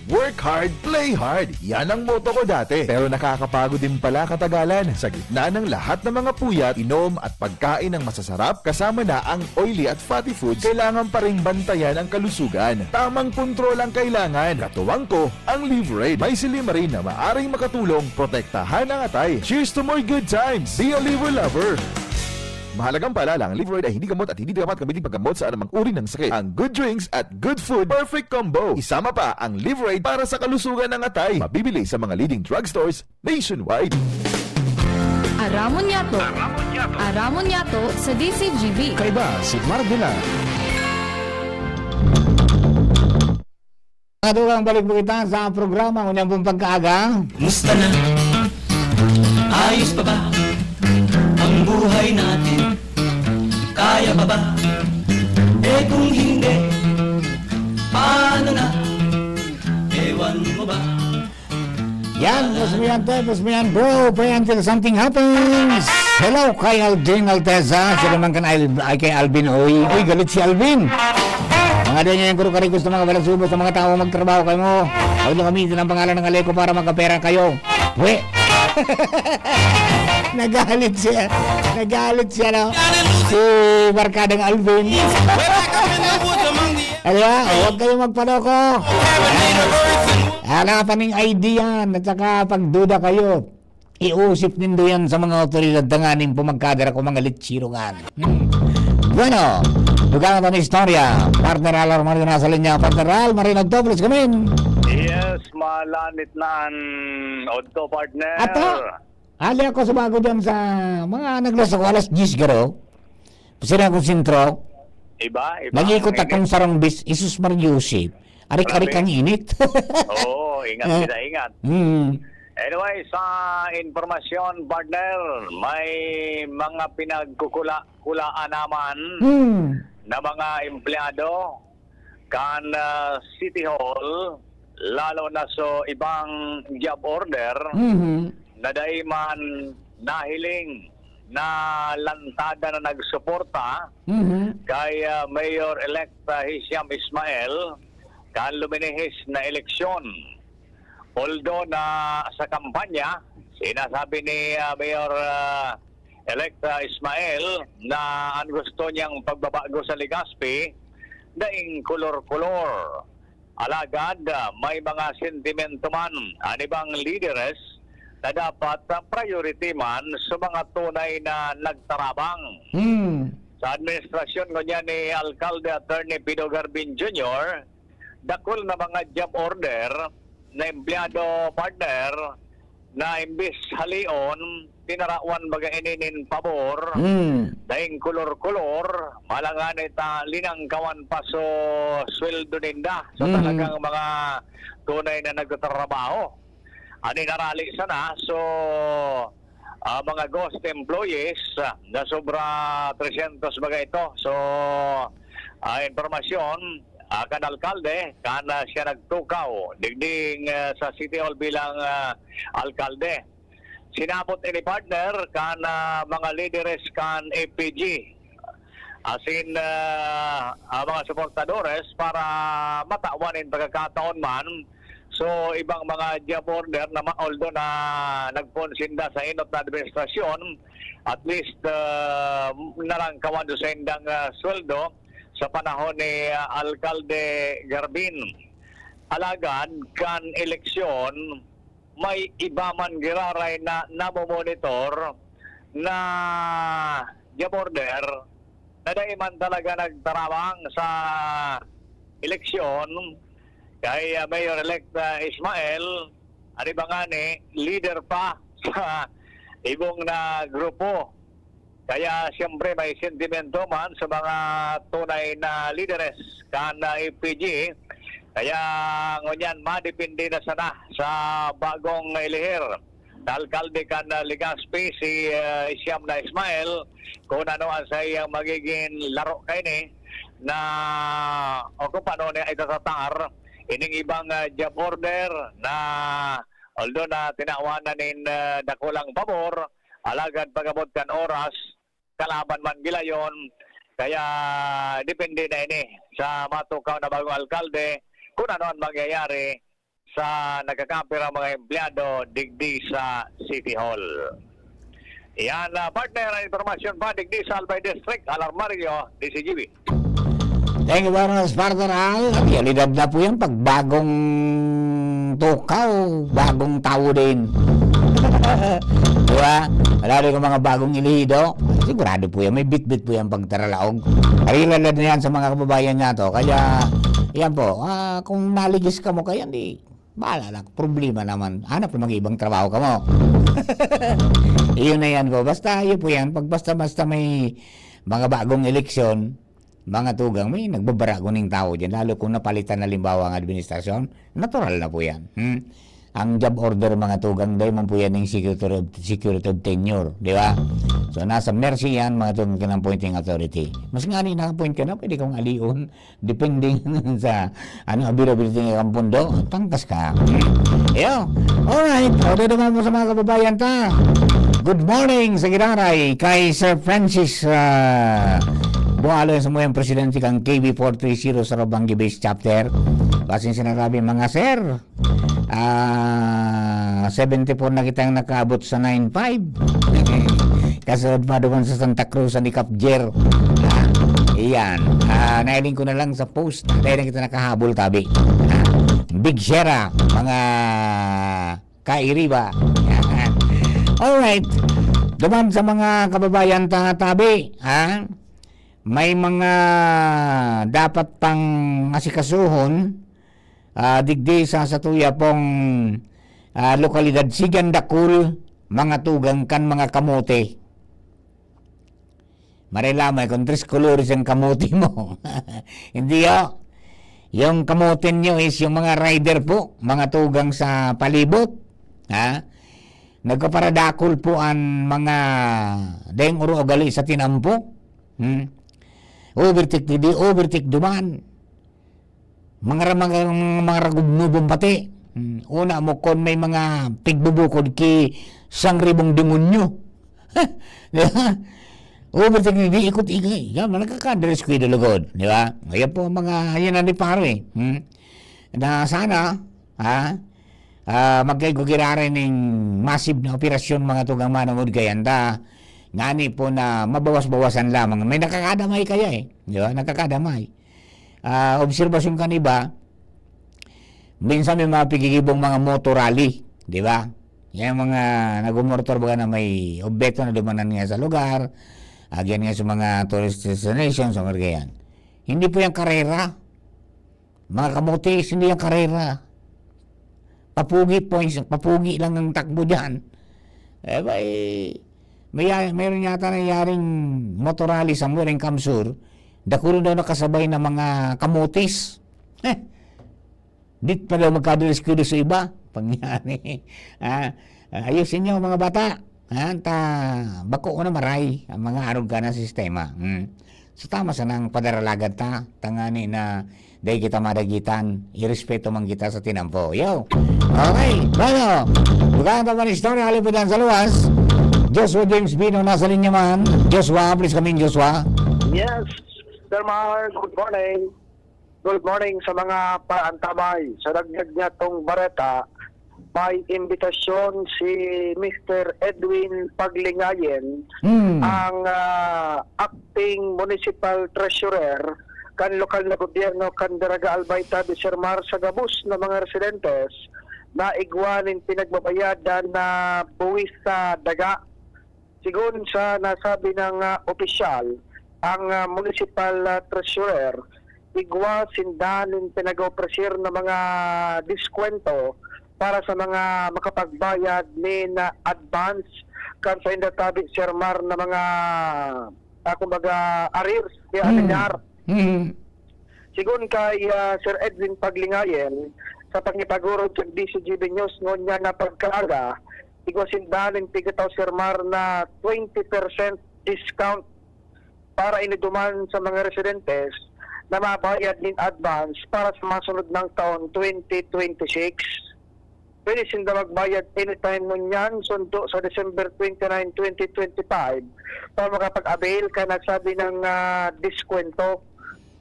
Work hard, play hard. Yan ang motto ko dati. Pero nakakapagod din pala katagalan. Sa gitna ng lahat ng mga puyat, inom at pagkain ng masasarap, kasama na ang oily at fatty foods, kailangan pa ring bantayan ang kalusugan. Tamang kontrol ang kailangan. Katuwang ko, ang Liverade. May silymarin na maaring makatulong protektahan ang atay. Cheers to more good times! Be a Liver Lover! Mahalagang paalala, ang Liverade ay hindi gamot at hindi dapat gamitin paggamot sa anumang uri ng sakit. Ang good drinks at good food, perfect combo. Isama pa ang Liverade para sa kalusugan ng atay. Mabibili sa mga leading drugstores nationwide. Aramon Yato. Aramon Yato sa D C G B. Kaiba si Marvila. Mga dugang, balik po kita sa programa. Unyang pong pagkaaga. Musta na? Ayos pa ba ang buhay natin? Kaya pa ba? Eh kung hindi, paano na? Ewan mo ba? Yan, mas mo yan, te, mas mo yan, bro. Pray until something happens. Hello kay Aldrin Alteza. Siya naman kan Al ay, kay Alvin Oy. Uy, galit si Alvin. Mga doon yan, kuro karikos ng mga balasubos ng mga tao magtrabaho kayo mo. Huwag na gamitin ang pangalan ng Aleco para magkapera kayo. Pwe! Nagalit siya. Nagalit siya, no? Si Barkadang Alvin. Ano ba? Huwag kayong magpanoko. Hanapan ning idea at saka pagduda kayo. Iusip nindo yan sa mga otoridad tanganing pumagkadara ko mga litsirungan. Hmm. Bueno, dugang ang istorya. Partner Al Armario nasa linya. Partner Al, Marino Dobles, kamin. Yes, malanit na an odto, partner. Ato? Ali ako sa bago dyan sa mga naglas ako, alas diyes garo. Sira akong sentro. Iba, iba. Nag-ikot Ang akong sarong bis, Isus Mario Joseph. Arik-arik Grabe. Ang init. Oo, ingat Eh. kita, ingat. Hmm. Anyway, sa impormasyon, partner, may mga pinagkukula-kulaan naman Hmm. na mga empleyado kan ah, City Hall, lalo na sa ibang job order Mhm. na dai man nahiling na lantada na nagsuporta Mhm. kay ah, Mayor-elect ah, Hisham Ismael kan luminihis na eleksyon. Although na sa kampanya, sinasabi ni ah, Mayor ah, elect ah, Ismael na ang gusto niyang pagbabago sa Legazpi daing kolor-kolor. Alagad ah, may mga sentimento man an ibang lideres na dapat ah, priority man sa mga tunay na nagtarabang. Hmm. Sa administrasyon ngunyan ni Alkalde Attorney Pido Garbin Junior, dakul na mga job order na empleyado, partner, na imbis halion, tinarawan baga ini nin pabor, Hmm. daing kolor-kolor, malangan ita linangkawan pa so sweldo ninda. So Mhm. talagang mga tunay na nagtatrabaho. Ani narali sana, so ah, mga ghost employees ah, na sobra tresyentos baga ito. So, ah, impormasyon ah, kan alkalde, kan ah, siya nagtukaw digding ah, sa City Hall bilang ah, alkalde. Sinabot ini partner kan ah, mga lideres kan F P G. Asin ah, ah, mga suportadores para matawan in pagkakataon man. So, ibang mga job order na ma- although na nagpoon sinda sa inot na administrasyon, at least ah, narangkawan do sa indang ah, sweldo sa panahon ni ah, Alkalde Garbin. Alagad kan eleksyon, may iba man giraray na namomonitor na job order na dai man talaga nagtarabang sa eleksyon kay ah, Mayor-elect ah, Ismael, ari ba ngani, leader pa sa ibong na grupo. Kaya siyempre may sentimento man sa mga tunay na lideres kan ah, F P G. Kaya ngunyan madepende na sana sa bagong ilihir na alkalde kan ah, Legazpi, si ah, Siyam na Ismael, kung ano ang sa iyang magiging laro kaini na o kung paano niya itatatar ining ibang ah, job order na although na tinawanan nin ah, dakulang pabor, alagad pag-abot kan oras, kalaban man gilayon. Kaya depende na ini sa matukaw na bagong alkalde kung ano ang mangyayari sa nagkakampira mga empleyado digdi sa City Hall. Yan, ah, partner, ang impormasyon pa digdi sa Albay District, Alarmario, D C G B. Thank you very much, partner Al. Ang realidad na po yan, pag bagong tukaw, bagong tawo din. Di ba? Lalo yung mga bagong elehido, sigurado po yan, may bitbit po yan pagtaralaog. Realidad na yan sa mga kababayan niya to. Kaya, yan po, ah, kung naligis ka mo, kaya hindi, bahala na, problema naman. Hanap na mag-ibang trabaho ka mo. Iyon na yan po. Basta, yun po yan. Pag basta-basta may mga bagong eleksyon, mga tugang, may nagbabarago ning tao dyan. Lalo kung napalitan, halimbawa, ang administrasyon, natural na po yan. Hmm? Ang job order, mga tugang, dahil man po yan yung security of, security of tenure, di ba? So, nasa mercy yan, mga tugang, kan appointing authority. Mas nga ni na-appoint ka na, pwede kang alion, depending sa, ano, availability ng pundo, tangkas ka. Yo, alright, o, dito naman po sa mga kababayan ta. Good morning sa Giraray, kay Sir Francis, ah, Bualo, sa mga presidente kang K B four three zero sa Robangi Base Chapter. Kasi sinasabi, mga sir, ah, seventy-four na kitang nakaabot sa nine five. Kasunod pa doon sa Santa Cruz, sa Nikapjer. Ah, iyan. Ah, nailing ko na lang sa post. Dahil na kita nakahabol, tabi. Ah, Big Sierra, mga kairiba. Yan. Alright. Duman sa mga kababayan ta, tabi, ha? May mga dapat pang asikasuhon, ah, digdi sa satuya pong, ah, lokalidad, Sigan Dakul, mga tugang kan mga kamote. Maray lamay kung tres colores ang kamote mo. Hindi, oh. Yung kamote nyo is yung mga rider po, mga tugang sa palibot. Ha? Nagkaparadakol po ang mga dayong urugali sa tinampo. Hmm? Overtake digdi, overtake duman. Mga ra-, mga, mga ragubnubon pati. Hmm, una mo kon may mga pigbubukod ki sangribong demonyo. Di ba? Overtake digdi, ikot-ikot. Yan, nagkakadres ko yung lugod. Di ba? Ayan po ang mga, yan ang reparo eh. Hmm? Na sana, ha? Ah, magkaigugirare ning massive na operasyon, mga tugang manamod kay anda. Ngani po na mabawas-bawasan lamang. May nakakadamay kaya eh. Di ba? Nakakadamay. Ah, obserbasyon kan iba, minsan may mga pigigibong mga motor rally, di ba? Yung mga nagumortor baga na may objeto na dumanan nga sa lugar, agyan nga sa mga tourist destination, sa mga ganyan. Hindi po yung karera. Mga kamotis, hindi yung karera. Papugi points, papugi lang ang takbo dyan. Eh, ba, eh, may, mayroon yata nangyaring motor rally somewhere in Kamsur. Dakulo daw nakasabay na mga kamotis. Eh, di pa daw magkadres-kudos sa iba. Pangyari. Ah, ayusin nyo, mga bata. Ha? Ta, bako ko na maray ang mga arog ka na sistema. Hmm. So, tama sana ang padaralagad ta. Tangani na dai kita madagitan, irespeto man kita sa tinampo. Yo! Okay, bueno, dugang ta man istorya, halibutan sa luwas. Joshua James Bino, nasa linya man. Joshua, please come in, Joshua. Yes, Sir Mar, good morning. Good morning sa mga paantabay. Sa dagdag niya tong bareta, may imbitasyon si Mister Edwin Paglingayen, Hmm. ang, ah, acting municipal treasurer kan lokal na gobyerno kan Daraga Albay, Tabi, Sir Mar, sa gabos na mga residentes na igwa nin pinagbabayadan na buwis sa daga. Sigon sa nasabi ng, ah, opisyal, ang, ah, municipal, ah, treasurer igwa sinda nin pinag-opresir na mga diskwento para sa mga makapagbayad nin, ah, advance kan sainda tabi, Sir Mar, na mga, ah, kumbaga, arrears, kaya Hmm. Sigon kay, ah, Sir Edwin Paglingayen, sa pangipagurog sa D C G B News ngunyan na pagkaaga, igwa sinda nin pigataw, Sir Mar, na twenty percent discount para iniduman sa mga residentes na mabayad nin advance para sa masunod nang taon, twenty twenty-six. Pwede sinda magbayad anytime ngunyan, sundo sa December twenty-nine, twenty twenty-five, para makapag-avail ka na sabi ng, ah, diskwento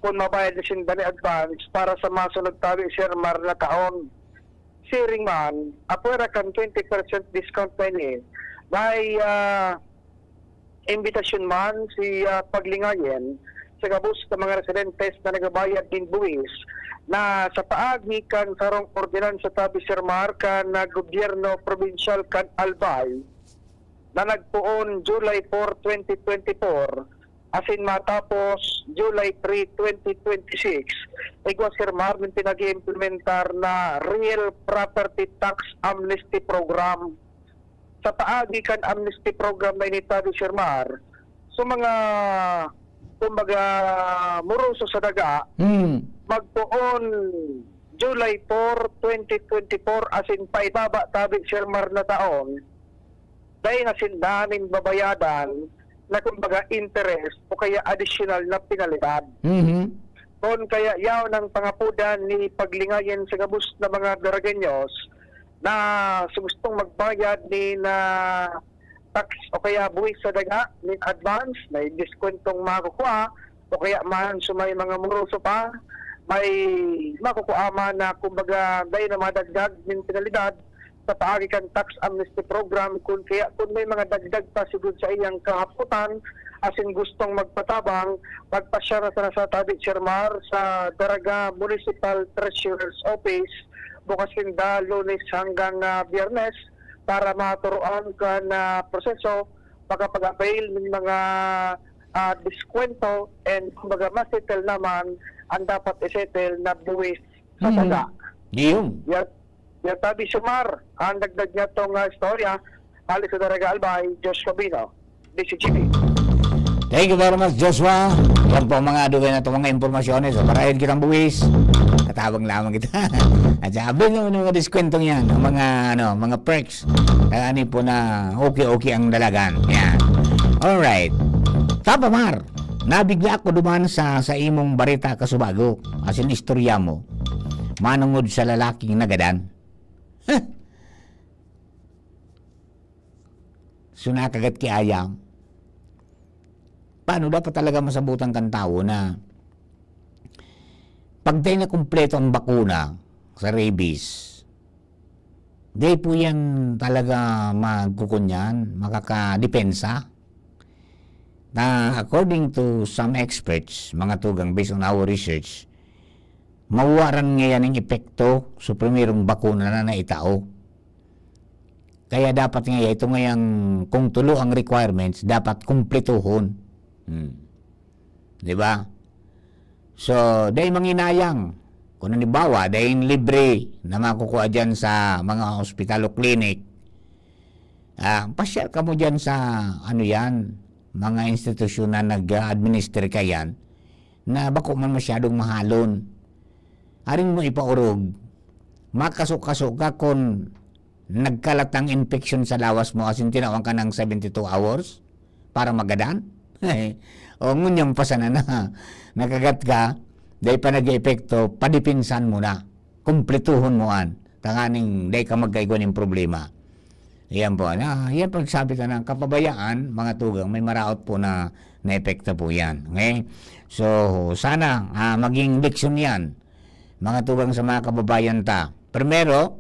kung mabayad na sinda ni advance para sa masunod tabi, Sir Mar, na taon. steering man, apwera kan twenty percent discount na ini, may, ah, imbitasyon man si, ah, Paglingayen sa gabos na mga residentes na nagbabayad nin buwis na sa paagi kan sarong ordinansa, tabi, Sir Mar, kan, ah, gobyerno probinsyal kan Albay na nagpoon July four, twenty twenty-four, asin matapos July three, twenty twenty-six, igwa, Sir Mar, nin pinag-iimplementar na Real Property Tax Amnesty Program. Sa paagi kan amnesty program na ini, tabi, Sir Mar, sa mga, kumbaga, moroso sa daga, Hmm. magpoon July four, twenty twenty-four, asin paibaba, tabi, Sir Mar, na taon, dai na sinda nin babayadan na, kumbaga, interest o kaya adisyonal na penalidad. Mhm. Kun kaya yaon ang pangapodan ni Paglingayen sa gabos na mga Daragueños na sa gustong magbayad nin, ah, tax o kaya buwis sa daga nin advance, may diskwentong makukua, o kaya man sa may mga moroso pa, may makukua man na, kumbaga, dai na madagdag nin penalidad sa paagi kan tax amnesty program, kun kaya, kun may mga dagdag pa sigud sa iyang kahapotan, asin gustong magpatabang, magpasyar na sana sa tabi, Sir Mar, sa Daraga Municipal Treasurer's Office, bukas ninda Lunes hanggang, ah, Biyernes para maturuan kan, ah, proseso, makapag-avail ng mga, ah, diskwento and, kumbaga, masettle naman ang dapat isettle na buwis sa Mm. daga. Iyong. Yan, yan tabi, Sir Mar, ang dagdag niya tong, ah, istorya, hali sa Daraga Albay, Joshua Bino, D C G B. Thank you very much, Joshua. Yan po ang mga dugay na itong mga impormasyones. So, parahid kitang buwis. Katabang lamang kita. At sabi ng mga diskwentong yan, ang mga, ano, mga perks. Kaya ani po na okay-okay ang dalagan. Yan. Alright. Papa Mar, nabigla ako duman sa, sa imong bareta kasubago. Asin istorya mo. Manungod sa lalaking nagadan. Huh? So, nakagat ki ayam. Paano dapat talaga masabutan kan tawo na pag dai na kumpleto ang bakuna sa rabies, dai po yan talaga magkukunyan, makakadepensa? Na according to some experts, mga tugang, based on our research, mawaran ngayan ang epekto sa primerong bakuna na naitao. Kaya dapat nga ito ngayang kung tulo ang requirements, dapat kumpletuhon. Hmm. Di ba? So, dai manginayang. Kung halimbawa, dai libre na makukuha dyan sa mga ospital o clinic, ah, pasyal ka mo dyan sa, ano yan, mga institusyon na nag-a-administer ka yan, na bako man masyadong mahalon. Aring mo ipaorog, makaso-kaso ka kun nagkalat ang infection sa lawas mo, asin tinawan ka ng seventy-two hours para magadan? O, ngunyan pa sana na nakagat ka, dai pa nag-eepekto, padipinsan mo na. Kumpletuhon mo an, tanganing dai ka magkaigwa nin problema. Yan po. Na, yan pagsabi ka ng kapabayaan, mga tugang, may maraot po na naepekto po yan. Okay? So, sana, ah, maging leksyon yan, mga tugang, sa mga kababayan ta. Primero,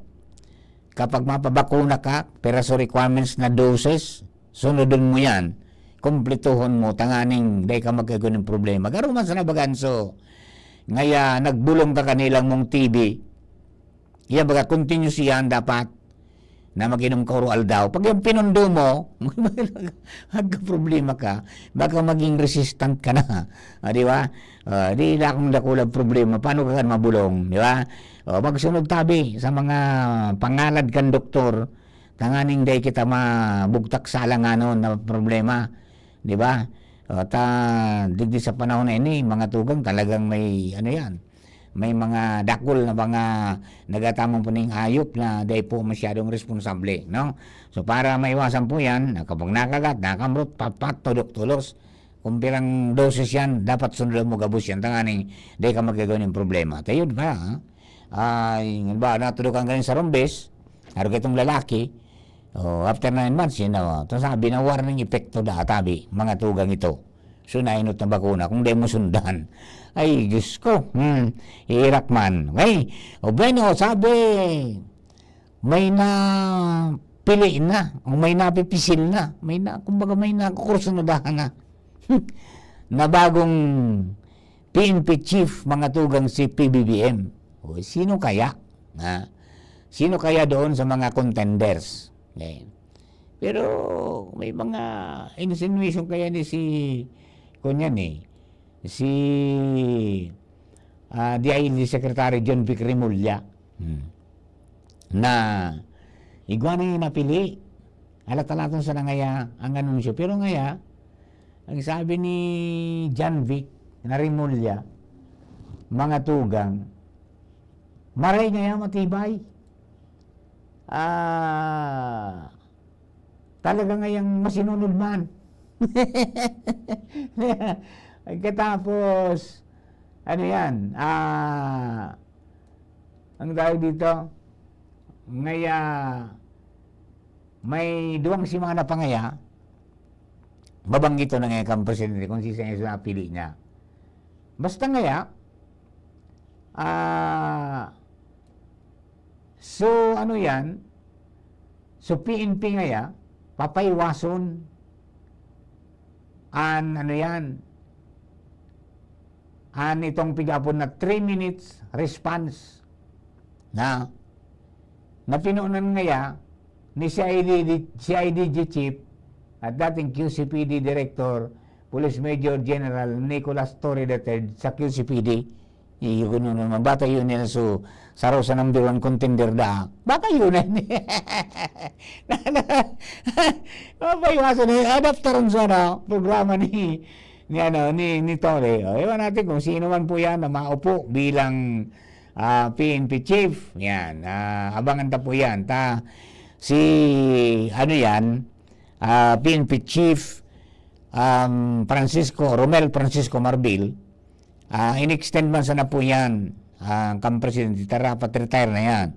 kapag mapabakuna ka, piraso requirements na doses, sunodon mo yan. Kumpletuhon mo, tanganing dai ka magkaigwa nin problema. Garo man sana baganso, ngaya nagbulong ka kanilang mong T B. Yan baga, continuous yan dapat na mag-inom ka oro aldaw. Pag yung pinundo mo, magka-problema ka, baka maging resistant ka na. Ah, di ba? Ah, di na akong dakulang problema. Paano ka kan mabulong? Di ba? O, magsunod tabi sa mga pangalad kan doktor, tanganing dai kita mabugtak sa alanganon na problema. Di ba? O, ta, digdi sa panahon na ini, mga tugang, talagang may, ano yan, may mga dakul na mga nagatamong puning ayop na dai po masyadong responsable, no? So, para maiwasan po yan, na kapag nakagat, nakamrot, papat, tudok-tulos. Kung pirang doses yan, dapat sundan mo gabos yan. Tanganing, dai ka magkakaroon ng problema. Tayo, di ba, ha? Ay, ba, natudukan ka rin sa rumbes, araw ka itong lalaki, oh, after nine months, yun na, oh. Tapos sabi na, warning epekto da, tabi, mga tugang ito. So, nainot na bakuna, kung di mo sundan. Ay, Diyos ko, hmm, hihirak man. Okay? O, bueno, sabi, may napili na, o may napipisil na, may na, kumbaga may nakukursunadahan na, na bagong P N P chief, mga tugang, si P B B M. O, sino kaya? Ha? Sino kaya doon sa mga contenders? Okay. Pero may mga insinuation kaya ni si, kunyan eh, si, ah, D I L G Secretary John Vic Remulla. Hmm. Na igwa na yung napili. Alat-alaton sana ngaya ang anunsyo. Pero ngaya, ang sabi ni John Vic na Remulla, mga tugang, maray ngaya matibay. Ah, talaga ngayang masinunod man. Pagkatapos, ano yan, ah, ang tawag dito, ngaya, may duwang semana pa ngaya, babanggiton na ngaya kan presidente kung sisay ang napili niya. Basta ngaya, ah, so ano yan, so P N P ngaya, papaiwason an ano yan, an itong pigapon na three minutes response na, na pinunan ngaya ni C I D, C I D G Chief at dating Q C P D Director, Police Major General Nicolas Torre the third sa Q C P D. Iyo, ganoon naman. Bata yun yan. So, saro sa number one contender da. Bata yun yan. Mapaiwasan na yun. Adaptaron sa ano, programa ni, ni, ano, ni, ni Torre. O, iwan natin kung sino man po yan na maupo bilang, ah, P N P chief. Yan. Ah, abangan ta po yan. Ta, si, ano yan, ah, P N P chief, um, Francisco, Romel Francisco Marbil, ah, in-extend man sana po yan, ah, kan presidente, ta dapat retire na yan.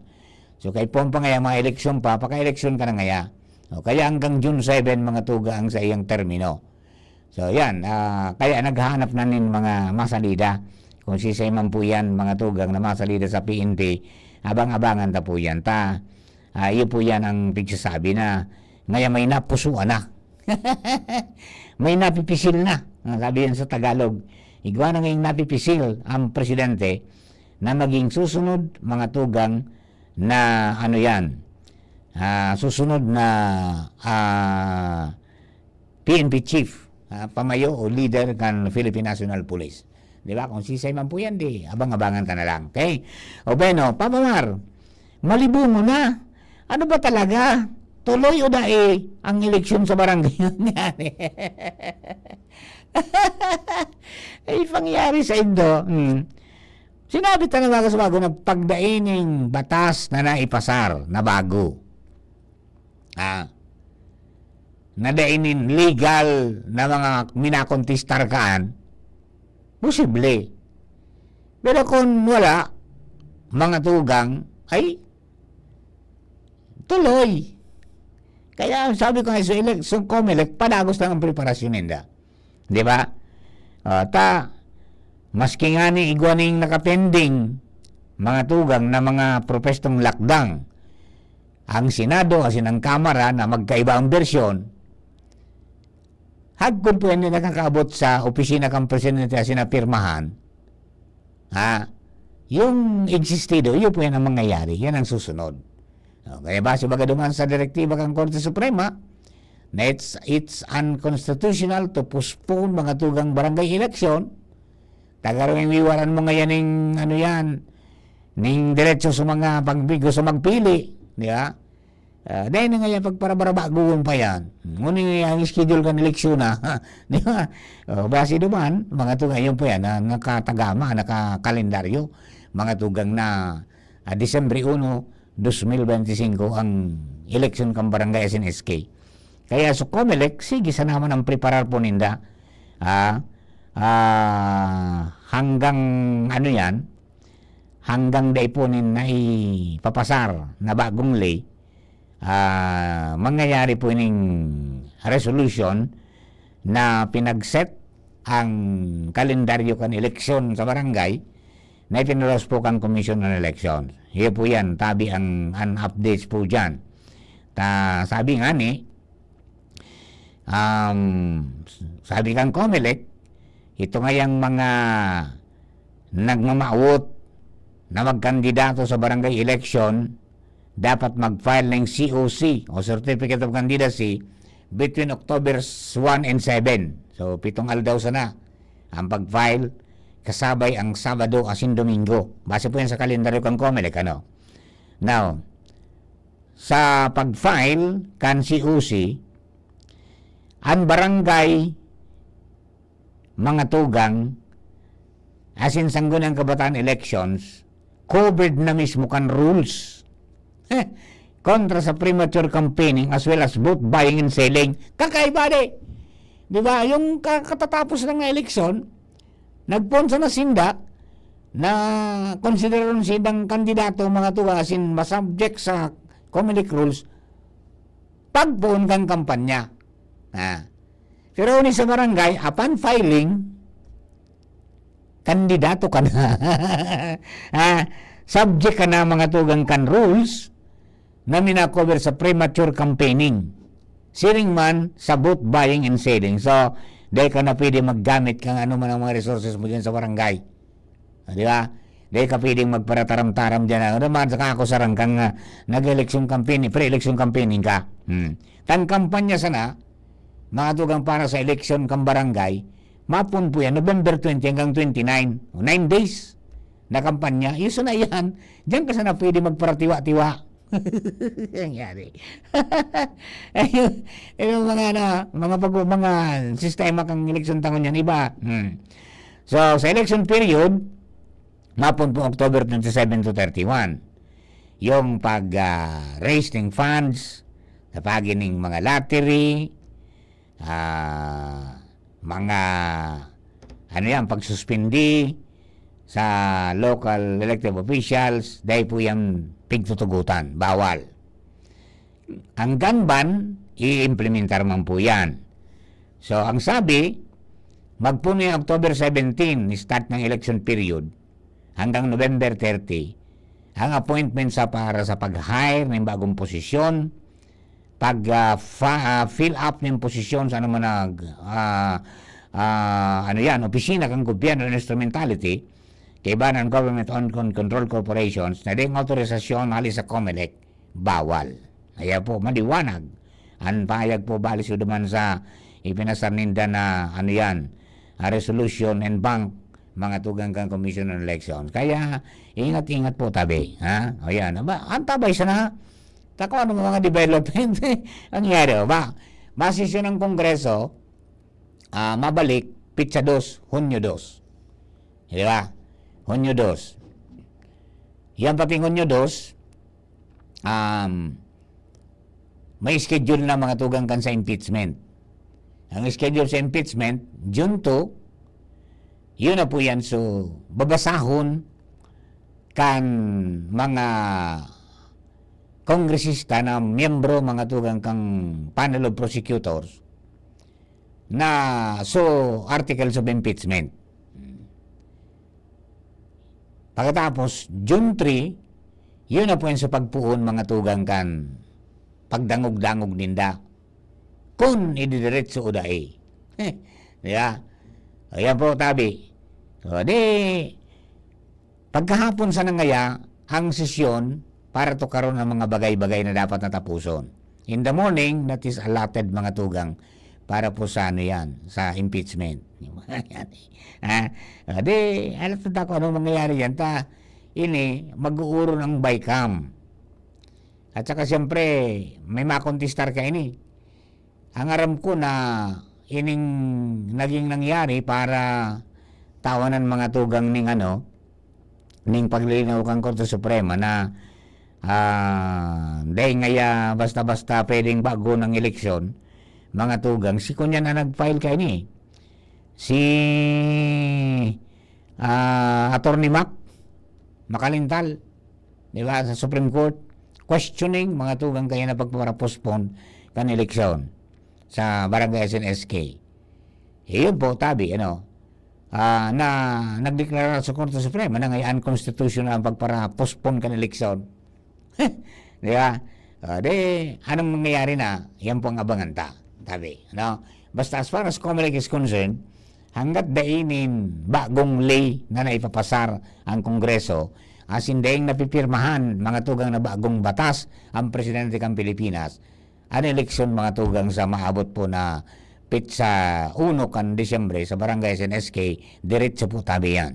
So, kay Pom pa ngaya, mga eleksyon pa, paka-eleksyon ka na ngaya. O, kaya hanggang June seven, mga tugang sa iyang termino. So, yan, ah, kaya naghahanap na nin mga masalida. Kung sisay man po yan, mga tugang na masalida sa P N P, abang-abangan ta po yan. Ta, ah, iyo po yan ang pigsasabi na ngaya may napusuan na. May napipisil na, ang sabi yan sa Tagalog. Igwa na ngayong napipisil ang presidente na maging susunod, mga tugang, na ano yan, ah, susunod na, ah, P N P chief, ah, pamayo o leader kan Philippine National Police. Di ba? Kung sisay man po yan, di, abang-abangan ta na lang. Okay? O bueno, Papa Mar, malibungo na. Ano ba talaga? Tuloy o dai ang eleksyon sa barangay nangyari? Ay, pangyari sa Indo. Hmm. Sinabi ta na mga kasubago na pagdai ning batas na naipasar na bago. Ah, na dai nin legal na mga minakontestar kaan, posible. Pero kung wala, mga tugang, ay, tuloy. Kaya sabi ko nga sa elek-, sa Comelec, padagos lang ang preparasyon ninda. Di ba? Ah, ta, maski nga ni igwa ning nakapending, mga tugang na mga propestong lakdang, ang Senado asin ang Kamara na magkaiba ang bersyon, hagkod po yan na nakakaabot sa opisina kan presidente asin napirmahan, ha, yung existido, yun po yan ang mangyayari. Yan ang susunod. Okay, base baga duman sa direktiba kan Korte Suprema, na it's, it's unconstitutional to postpone mga tugang barangay election, ta garo ning wiwaran mo ngayon ning, ano yan, ning diretso sa mga pagbigo sa magpili, di ba? Ah, dahil na ngayon, pagparabarabagoon pa yan. Ngunit ang schedule kan eleksyon na, di ba? Oh, base duman, mga tugang, yun po yan, na nakatagama, nakakalendaryo, mga tugang na, ah, Disyembre uno, dos mil bente singko ang eleksyon kan barangay asin S K. Kaya sa Comelec, sige, sa naman ang preparar po ninda. Ah, ah, hanggang ano yan, hanggang dai po nin naipapasar na bagong ley, ah, mangyayari po ining resolution na pinag-set ang kalendaryo kan eleksyon sa barangay na ipinaros po kan Commission on Election. Iyo po yan, tabi ang, ang updates po dyan. Ta, sabi nga ni, um, sabi kan Comelec, ito ngayang mga nagmamawot na magkandidato sa barangay election, dapat mag-file ng C O C o Certificate of Candidacy between October one and seven. So, pitong aldaw sana ang pag-file, kasabay ang Sabado asin Domingo. Base po yan sa kalendaryo kan Comelec, ano? Now, sa pag-file kan C O C, ang barangay, mga tugang, asin Sangguniang Kabataan Elections, covered na mismo kan rules kontra sa premature campaigning as well as vote buying and selling. Kakaiba, di? Di ba? Yung ka-, katatapos lang na eleksyon, nagponsa na sinda na konsideraron sindang kandidato, mga tugang, asin masubject sa Comelec rules, pagpoon kan kampanya. Ah. Pero ni sa barangay, upon filing, kandidato ka na. Ah, subject ka na, mga tugang, kan rules na mina-cover sa premature campaigning. Siring man sa vote buying and selling. So, dai ka na pwede maggamit kang ano man ang mga resources mo dyan sa barangay. Ah, di ba? Dai ka pwedeng magparataram-taram dyan. Ano naman, saka ako sarang kang, ah, nag-election campaign, pre-election campaigning ka. Hmm. Kan kampanya sana, mga tugang, para sa eleksyon kang barangay, mapon po yan, November twenty hanggang twenty-nine. O, nine days na kampanya. Yung sana yan, dyan ka sana pwede magparatiwa-tiwa. Nangyari. Ayun, yung mga, ano, mga pag-, mga sistema kang eleksyon tangon yan, iba. Hmm. So, sa election period, mapon po October twenty-seven to thirty-one. Yung pag, ah, raise ng funds, sa pagi ning mga lottery, ah, mga, ano yan, pagsuspindi sa local elected officials, dahil po yan pigtutugutan, bawal. Ang ganban, i-implementar man po yan. So, ang sabi, magpuno yung October seventeen, start ng election period, hanggang November thirty, ang appointment sa para sa pag-hire ng bagong posisyon, pag, ah, fa-, ah, fill up ng posisyon sa ano man nag, ah, ah, ano yan, opisina kang gobyerno, instrumentality, kaibanan government owned con-, control corporations, na ding autorisasyon hali sa Comelec, bawal. Ayan po, maliwanag. Ang pahayag po, bali sa duman sa ipinasar ninda na, ano yan, ah, resolution and bank, mga tugang kan Commission on Elections. Kaya, ingat-ingat po tabi, ha? O yan, ba, ang tabay sana, tako ano mga development, ang nangyari, o ba? Masesyon ang Kongreso, ah, mabalik, pitsa dos, Hunyo dos. Di ba? Hunyo dos. Yan pating Hunyo dos, um, may schedule na mga tugang kan sa impeachment. Ang schedule sa impeachment, June two, yun na po yan. So, babasahon kan mga kongresista na miyembro, mga tugang kang panel of prosecutors, na so articles of impeachment. Pagkatapos, June three, yun na po yan sa pagpuon, mga tugang kan pagdangog-dangog ninda. Kung ididiretso o dai. Di ba? O, yan po, tabi. O, di, pagkahapon sana ngaya, ang sesyon para tukaron ang mga bagay-bagay na dapat natapuson. In the morning, that is allotted, mga tugang, para po sa ano yan, sa impeachment. Yan eh. Ha? O, di, alam na ako anong mangyayari yan. Ta, ini, mag-uuron ang BICAM. At saka siyempre, may makontestar ka ini. Ang aram ko na ining naging nangyari para tawanan mga tugang ning ano, ning paglilinaw kan Korte Suprema na, ah, dai ngaya basta-basta pwedeng bago ng eleksyon, mga tugang, si kunyan na nag-file kaini. Si, ah, Attorney Mac Macalintal, di ba, sa Supreme Court, questioning mga tugang kaya na pagpapara-postpone kan eleksyon sa Barangay S N S K. Eh, yun po, tabi, ano, ah, na nagdeklara sa Korte Suprema na ngay unconstitutional ang pagpara-postpone kan eleksyon. Di ba? Ah, di, anong mangyayari na? Yan po ang abangan ta, sabi, no? Basta as far as Comelec is concerned, hanggat dai nin bagong ley na naipapasar ang Kongreso, asin daing napipirmahan, mga tugang, na bagong batas ang presidente kan Pilipinas, an eleksyon, mga tugang, sa maabot po na petsa uno kan Disyembre sa Barangay S N S K, diretso po tabi yan.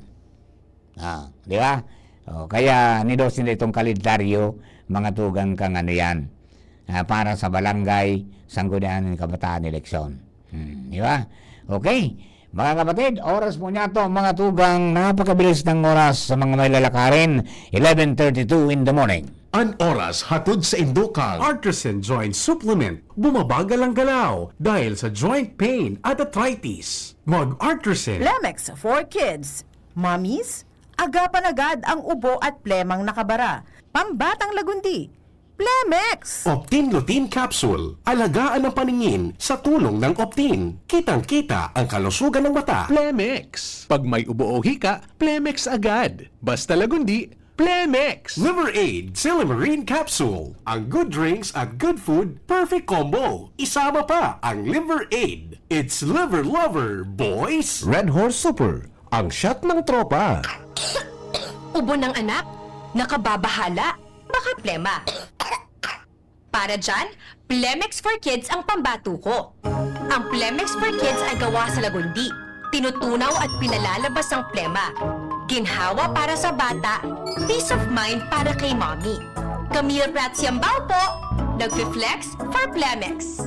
Ah, di ba? O, kaya nidos nila itong kalendaryo, mga tugang, kang ano yan, ah, para sa Barangay Sangguniang Kabataan eleksyon. Hmm, di ba? Okay. Mga kapatid, oras po niya to, mga tugang, napakabilis ng oras sa mga may lalakarin, eleven thirty-two in the morning. An oras hatod sa indukang Artisan Joint Supplement. Bumabagal ang galaw dahil sa joint pain at arthritis. Mag-Artisan. Plemex for Kids. Mommies, agapan agad ang ubo at plemang nakabara. Pambatang lagundi. Plemex! Optin Lutein Capsule. Alagaan ang paningin sa tulong ng Optin. Kitang-kita ang kalusugan ng mata. Plemex. Pag may ubo o hika, Plemex agad. Basta lagundi, Plemex! Liver Aid Silymarin Capsule. Ang good drinks at good food, perfect combo. Isama pa ang Liver Aid. It's Liver Lover, boys! Red Horse Super, ang shot ng tropa. Ubo ng anak? Nakababahala? Baka plema. Para dyan, Plemex for Kids ang pambatuko. Ang Plemex for Kids ay gawa sa lagundi. Tinutunaw at pinalalabas ang plema. Ginhawa para sa bata, peace of mind para kay mommy. Camille Prats Yambao po, nagfi-flex for Plemex.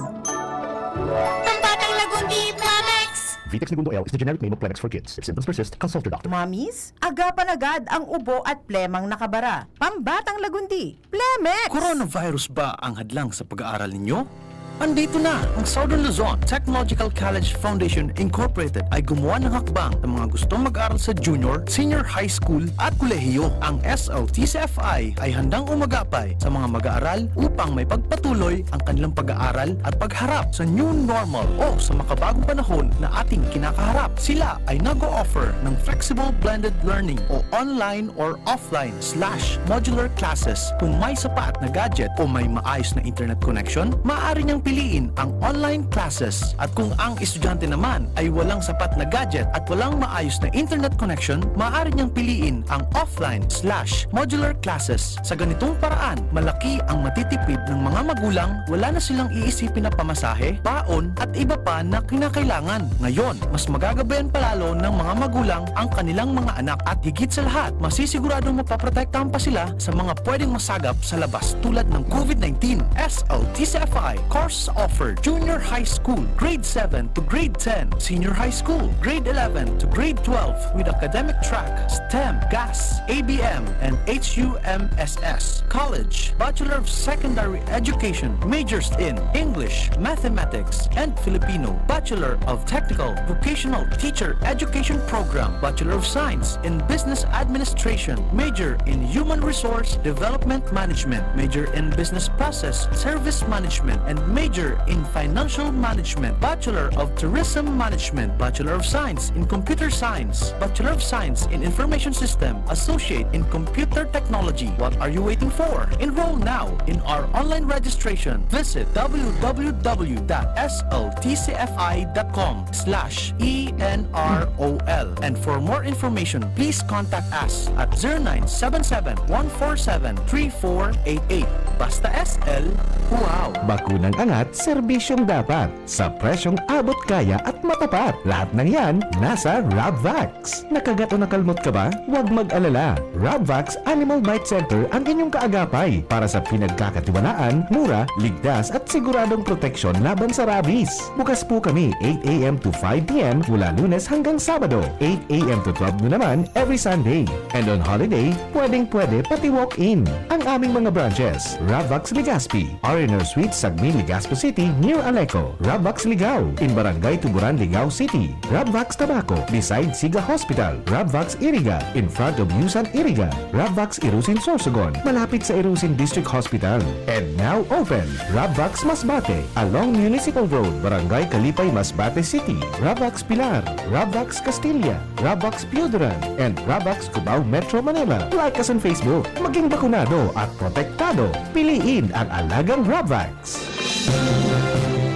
Pambatang lagundi, Plemex! Vitex Negundo L is the generic name of Plemex for Kids. If symptoms persist, consult your doctor. Mommies, agapan agad ang ubo at plemang nakabara. Pambatang lagundi, Plemex! Coronavirus ba ang hadlang sa pag-aaral ninyo? Andito na! Ang Southern Luzon Technological College Foundation Incorporated ay gumawa ng hakbang sa mga gustong mag-aral sa junior, senior high school at kolehiyo. Ang S L T C F I ay handang umagapay sa mga mag-aaral upang maipagpatuloy ang kanilang pag-aaral at pagharap sa new normal o sa makabagong panahon na ating kinakaharap. Sila ay nag-o-offer ng flexible blended learning o online or offline slash modular classes. Kung may sapat na gadget o may maayos na internet connection, maaari niyang piliin ang online classes. At kung ang estudyante naman ay walang sapat na gadget at walang maayos na internet connection, maaari niyang piliin ang offline slash modular classes. Sa ganitong paraan, malaki ang matitipid ng mga magulang, wala na silang iisipin na pamasahe, baon, at iba pa na kinakailangan. Ngayon, mas magagabayan pa lalo ng mga magulang ang kanilang mga anak at higit sa lahat, masisiguradong mapoprotektahan pa sila sa mga pwedeng masagap sa labas tulad ng COVID nineteen. S L T C F I course offer: Junior High School, Grade seven to Grade ten, Senior High School, Grade eleven to Grade twelve, with academic track STEM, GAS, A B M, and H U M S S. College, Bachelor of Secondary Education, majors in English, Mathematics, and Filipino, Bachelor of Technical Vocational Teacher Education Program, Bachelor of Science in Business Administration, major in Human Resource Development Management, major in Business Process Service Management, and major in Financial Management, Bachelor of Tourism Management, Bachelor of Science in Computer Science, Bachelor of Science in Information System, Associate in Computer Technology. What are you waiting for? Enroll now in our online registration. Visit w w w dot s l t c f i dot com slash e n r o l. And for more information, please contact us at zero nine seven seven, one four seven, three four eight eight. Basta S L, wow! Bakunang angat, serbisyong dapat, sa presyong abot kaya at matapat. Lahat ng yan, nasa Rabvax. Nakagat o nakalmot ka ba? Huwag mag-alala. Rabvax Animal Bite Center ang inyong kaagapay para sa pinagkakatiwalaan, mura, ligtas at siguradong proteksyon laban sa rabies. Bukas po kami eight a m to five p m mula Lunes hanggang Sabado, eight a m to twelve noon naman every Sunday. And on holiday, pwedeng-pwede pati walk-in. Ang aming mga branches: Rabvax Legazpi, R and R Suite, Sagmin, Legazpi City, near Aleco. Rabvax Ligao, in Barangay Tuburan, Ligao City. Rabvax Tabaco, beside Siga Hospital. Rabvax Iriga, in front of Yusan Iriga. Rabvax Irusin Sorsogon, malapit sa Irusin District Hospital. And now open, Rabvax Masbate, along Municipal Road, Barangay Kalipay, Masbate City. Rabvax Pilar, Rabvax Castilla, Rabvax Pioduran, and Rabvax Cubao, Metro Manila. Like us on Facebook. Maging bakunado at protektado. Piliin ang alagang Rabvax.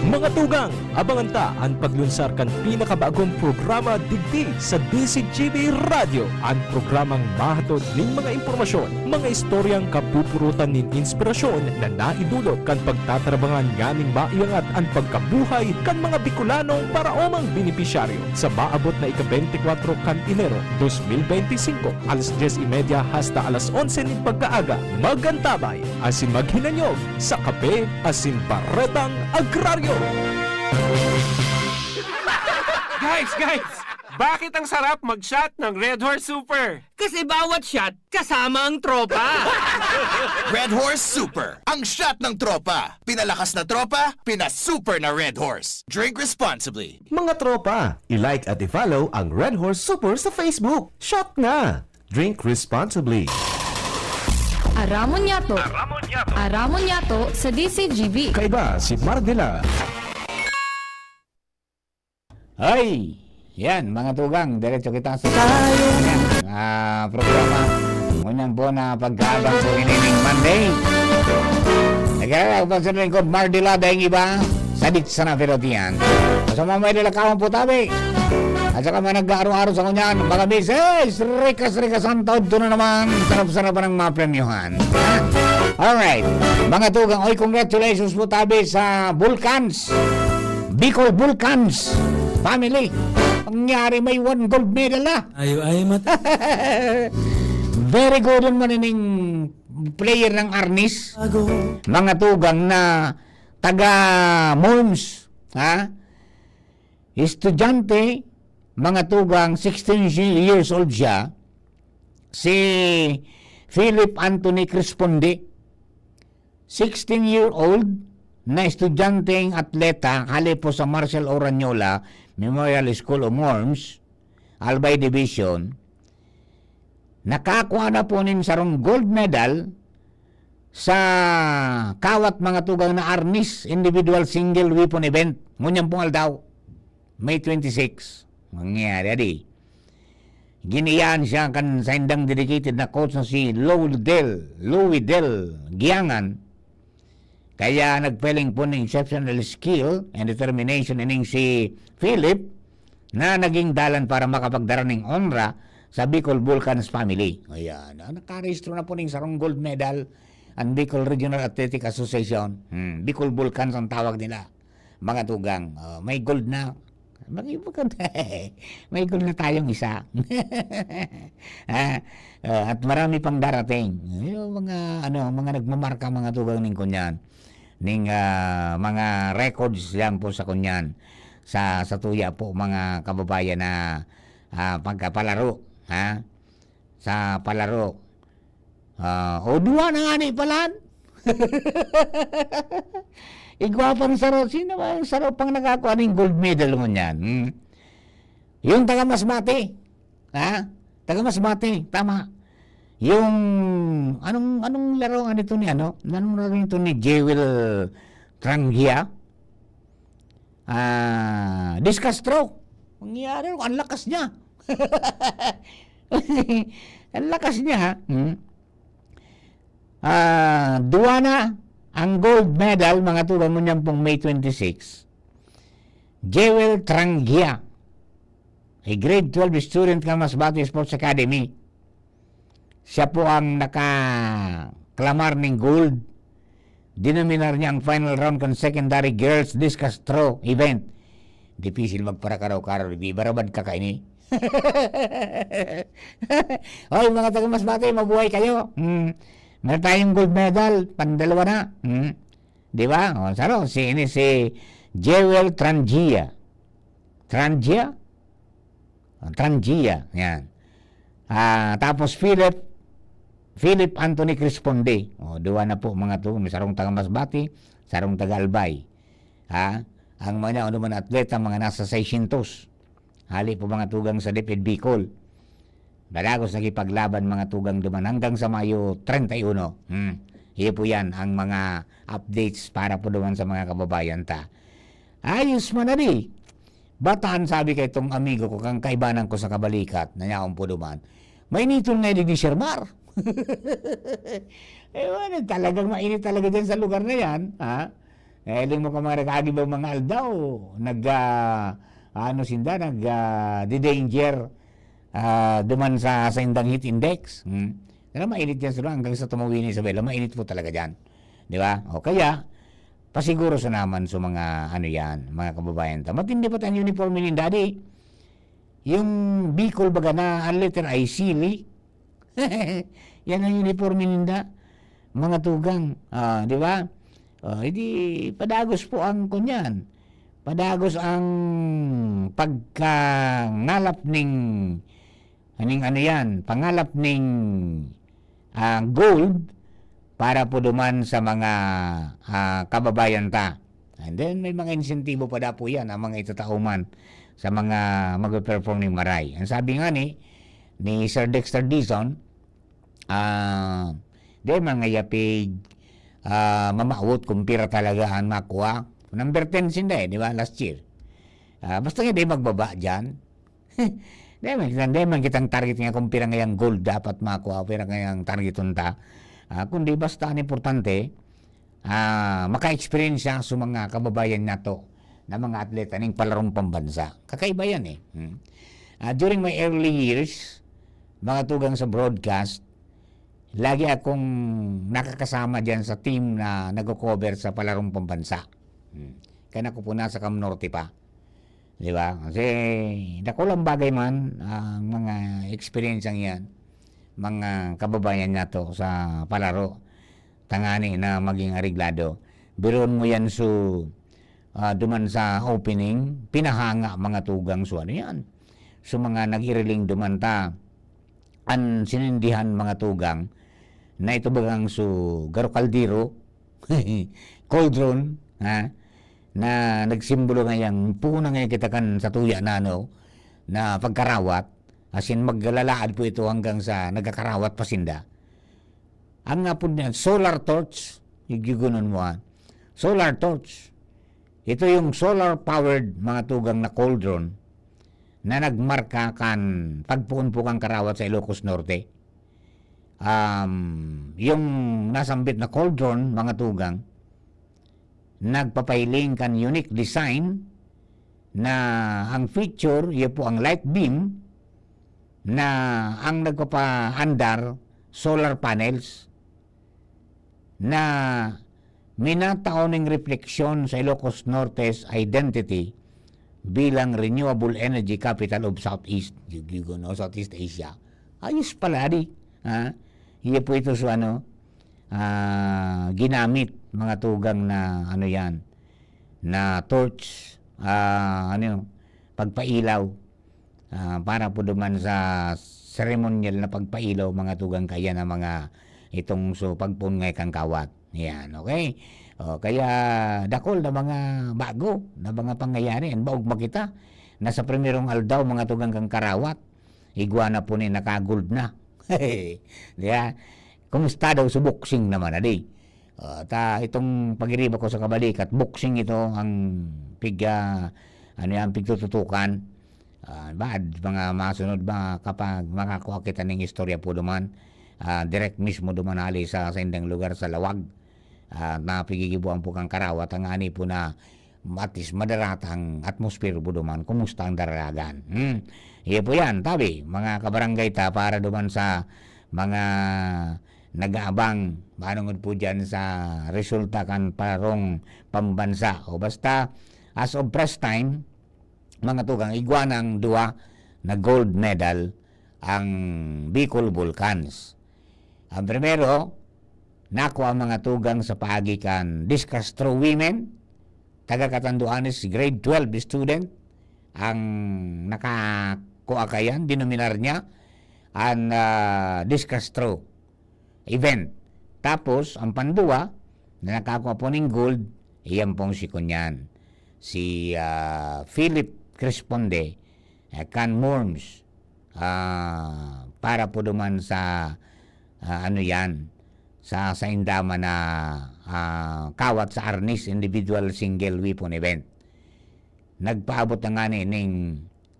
Mga tugang, abangan ta an paglunsar kan pinakabagong programa digdi sa D C G B Radyo, an programang mahatod nin mga impormasyon, mga istoryang kapupurutan nin inspirasyon na naidulot kan pagtatarabangan nganing maiangat an pagkabuhay kan mga Bikolanong paraomang benepisyaryo. Sa maabot na ika-bente kwatro kan Enero dos mil bente singko, alas dyes y media hasta alas onse nin pagkaaga, magantabay asin maghinanyog sa Kape asin Baretang Agraryo. Guys, guys! Bakit ang sarap mag-shot ng Red Horse Super? Kasi bawat shot, kasama ang tropa. Red Horse Super, ang shot ng tropa. Pinalakas na tropa, pinasuper na Red Horse. Drink responsibly. Mga tropa, i-like at i-follow ang Red Horse Super sa Facebook. Shot na! Drink responsibly. Aramon niyato. Aramon niyato sa D C G B. Kaiba si Mardila. Ay! Yan, mga tugang, diretso kita sa yan, ah, programa. Ngunyan po na pagkaabang po inining Monday. Nagkakaroon po sa lingkod, Mardila, dahil iba, sa Ditsana Pero Tiyan. Sa mga may lalakawan po tabi. At saka mga nag-aaro-aro sa kunyan, mga misis, rikas-rikas ang taod to na naman, sarap-sarap ng mga premyohan. Ha? Alright, mga tugang, oy, congratulations po tabi sa Vulcans. Bicol Vulcans family. Nangyari may one gold medal na. Ayo ay mat- Very good man ining player ng Arnis. Mga tugang na taga Morms, ha? Estudyante, mga tugang, sixteen years old siya, si Philip Anthony Cresponde. Sixteen-year-old na estudyanteng atleta hale po sa Marshall Oranyola Memorial School o Morms, Albay Division, nakakua na po nin sarong gold medal sa kawat mga tugang na Arnis Individual Single Weapon Event ngunyan pong aldaw, May twenty-six. Mangyayari, adi. Giniyahan siya kan saindang dedicated na coach na si Lowdell, Louidel Giangan. Kaya nagpeling po ning exceptional skill and determination ining si Philip na naging dalan para makapagdara ning onra sa Bicol Vulcans family. Ayan, ah, nakarehistro na po ning sarong gold medal ang Bicol Regional Athletic Association. Hmm, Bicol Vulcans ang tawag nila. Mga tugang, oh, may gold na. May, may gold na tayong isa. Ah, oh, at marami pang darating. Yung mga ano, mga nagmamarka, mga tugang, ning kunyan, ning, ah, mga records diyan po sa kunyan, sa, sa tuya po, mga kababayan, na, ah, pagkapalaro, ha? Sa palaro. Ah, o duwa na nga ni palan. Igwa pang saro, sino ba yung saro pang nakakuha ning gold medal ngunyan? Hmm? Yung taga Masbate. Ha? Taga Masbate, tama. Yung, anong, anong laro nga nito ni ano? Anong laro nito ni Jewel Trangia? Ah, discus throw. Mangyayari, ang lakas niya. Ang lakas niya, ha? Hmm? Ah, duwa na ang gold medal, mga tugang, ngunyan pong May twenty-six. Jewel Trangia, a grade twelve student kan Masbate Sports Academy. Siya po ang nakaklamar ning gold. Dinominar niya ang final round kan secondary girls discus throw event. Dipisil magparakaraw-karaw, di barabad ka kaini. Oy, mga taga Masbate, mabuhay kayo. Hmm. Meron tayong gold medal, pandalawa na. Hmm. Di ba? O, saro, si, ini si Jewel Trangia. Trangia? O, Trangia, yan. Ah, tapos Philip, Philip Anthony Crisponde. O, duwa na po, mga tugang. May sarong taga Masbate, sarong taga Albay. Ha? Ang mga, ano man, atleta, mga nasa seiscientos. Hali po, mga tugang, sa DepEd Bicol. Padagos nakipaglaban, mga tugang, duman hanggang sa Mayo treinta y uno. Hmm. Iyo po yan ang mga updates para po duman sa mga kababayan ta. Ayos man na di. Batahan sabi kay itong amigo ko, kang kaibanan ko sa kabalikat, na yaon po duman. Mainiton nga digdi, Sir Mar. Ewan, talagang mainit talaga dyan sa lugar na yan, ha? Eh, alam mo ka, mga nag-agi ba mga aldaw? Nag, ah, ano sinda? Nag, ah, di-danger, ah, duman sa, sa indang heat index. Hmm? Pero mainit yan sila hanggang sa tumawin ni Isabela. Mainit po talaga dyan. Di ba? O kaya, pasiguro sa naman sa mga, ano yan, mga kababayan ta. Matindi pa tayong uniforme ni Daddy. Yung Bicol baga na, ang letter I, sili. Yan ang uniforme ninda, mga tugang. Ah, di ba? Ah, hindi, padagos po ang kunyan. Padagos ang pagkangalap ning, ning ano yan, pangalap ning, ah, gold para po duman sa mga, ah, kababayan ta. And then, may mga insentibo pa da po yan, ang mga itatao man sa mga magpe-perform ning maray. Ang sabi nga ni, ni Sir Dexter Dizon, ah, di man nga yapig, ah, mamawot kung pira talaga ang makuha. Number ten sinda eh, di ba, last year. Ah, basta nga di magbaba dyan. Di man, di man kitang target nga kung pira ngayang gold dapat makuha, pira ngayang target unta. Ah, kundi basta ang importante, ah, maka-experience siya sa mga kababayan nato na mga atleta ning palarong pambansa. Kakaiba yan eh. Hmm. Ah, during my early years, mga tugang sa broadcast, lagi akong nakakasama dyan sa team na nagko-cover sa palarong pambansa. Hmm. Kaya ako po nasa Cam Norte pa. Di ba? Kasi dakulang bagay man ang mga eksperyensyang yan, mga kababayan nato sa palaro, tangani na maging areglado. Biruon mo yan su, ah, duman sa opening, pinahanga mga tugang su ano yan. Su mga nag-iriling duman ta, an sinindihan mga tugang, na ito bagang su garo kaldero, cauldron, ha? Na nagsimbolo ngayang puhunan ngaya kita kan satuya na ano, na pagkarawat, as in maglalaad po ito hanggang sa nagkakarawat pa sinda. Ang nga po niyan, solar torch, gigugunon mo, ah. Solar torch. Ito yung solar powered mga tugang na cauldron na nagmarka kan pagpoon po kan karawat sa Ilocos Norte. Um, yung nasambit na cauldron, mga tugang, nagpapahiling kan unique design na ang feature, iyo po ang light beam na ang nagpapaandar, solar panels, na minatao ning refleksyon sa Ilocos Norte's identity bilang renewable energy capital of Southeast, Southeast Asia. Ayos pala, di? Ha? Iyo po ito sa ano, ah, ginamit, mga tugang na ano yan, na torch, ah, ano yun, pagpailaw, ah, para po duman sa seremonyal na pagpailaw, mga tugang kaya na mga itong so pagpungay kang kawat. Yan, okay? O, kaya dakol na mga bago, na mga pangyayari, ang baog makita, na sa primerong aldaw, mga tugang kang karawat, igwa na po ni nakagold na. Di ba? Kumusta daw sa boxing naman, adi? Ah, ta, itong pagiriba ko sa kabalikat, boxing ito ang pig, ah, ano yan, pigtututukan. Ah, bad, mga masunod ba, kapag makakuha kita ning istorya po duman, ah, direct mismo duman hali sa, sa indang lugar sa Lawag. Ah, na pigigibuan po kang karawat, ang ani po na at least madaratang atmosphere po duman. Kumusta ang daragan? Hmm. Iyo po yan, tabi, mga kabarangay ta, para duman sa mga nag-aabang, manungod po dyan sa resulta kan parong pambansa. O basta, as of press time, mga tugang, igwa ng duwa na gold medal ang Bicol Vulcans. Ang primero, nakuha ang mga tugang sa paagi kan discus throw women, taga Catanduanes, grade twelve student, ang nakakuha kayan, dinominar niya, ang, ah, discus throw. event. Tapos, ang pandua, na nakakua po ning gold, iyan pong si kunyan, si, ah, Philip Cresponde, eh, kan Morms, ah, para po duman sa, ah, ano yan, sa, sa indama na, ah, kawat sa arnis, individual single weapon event. Nagpaabot na ngani ning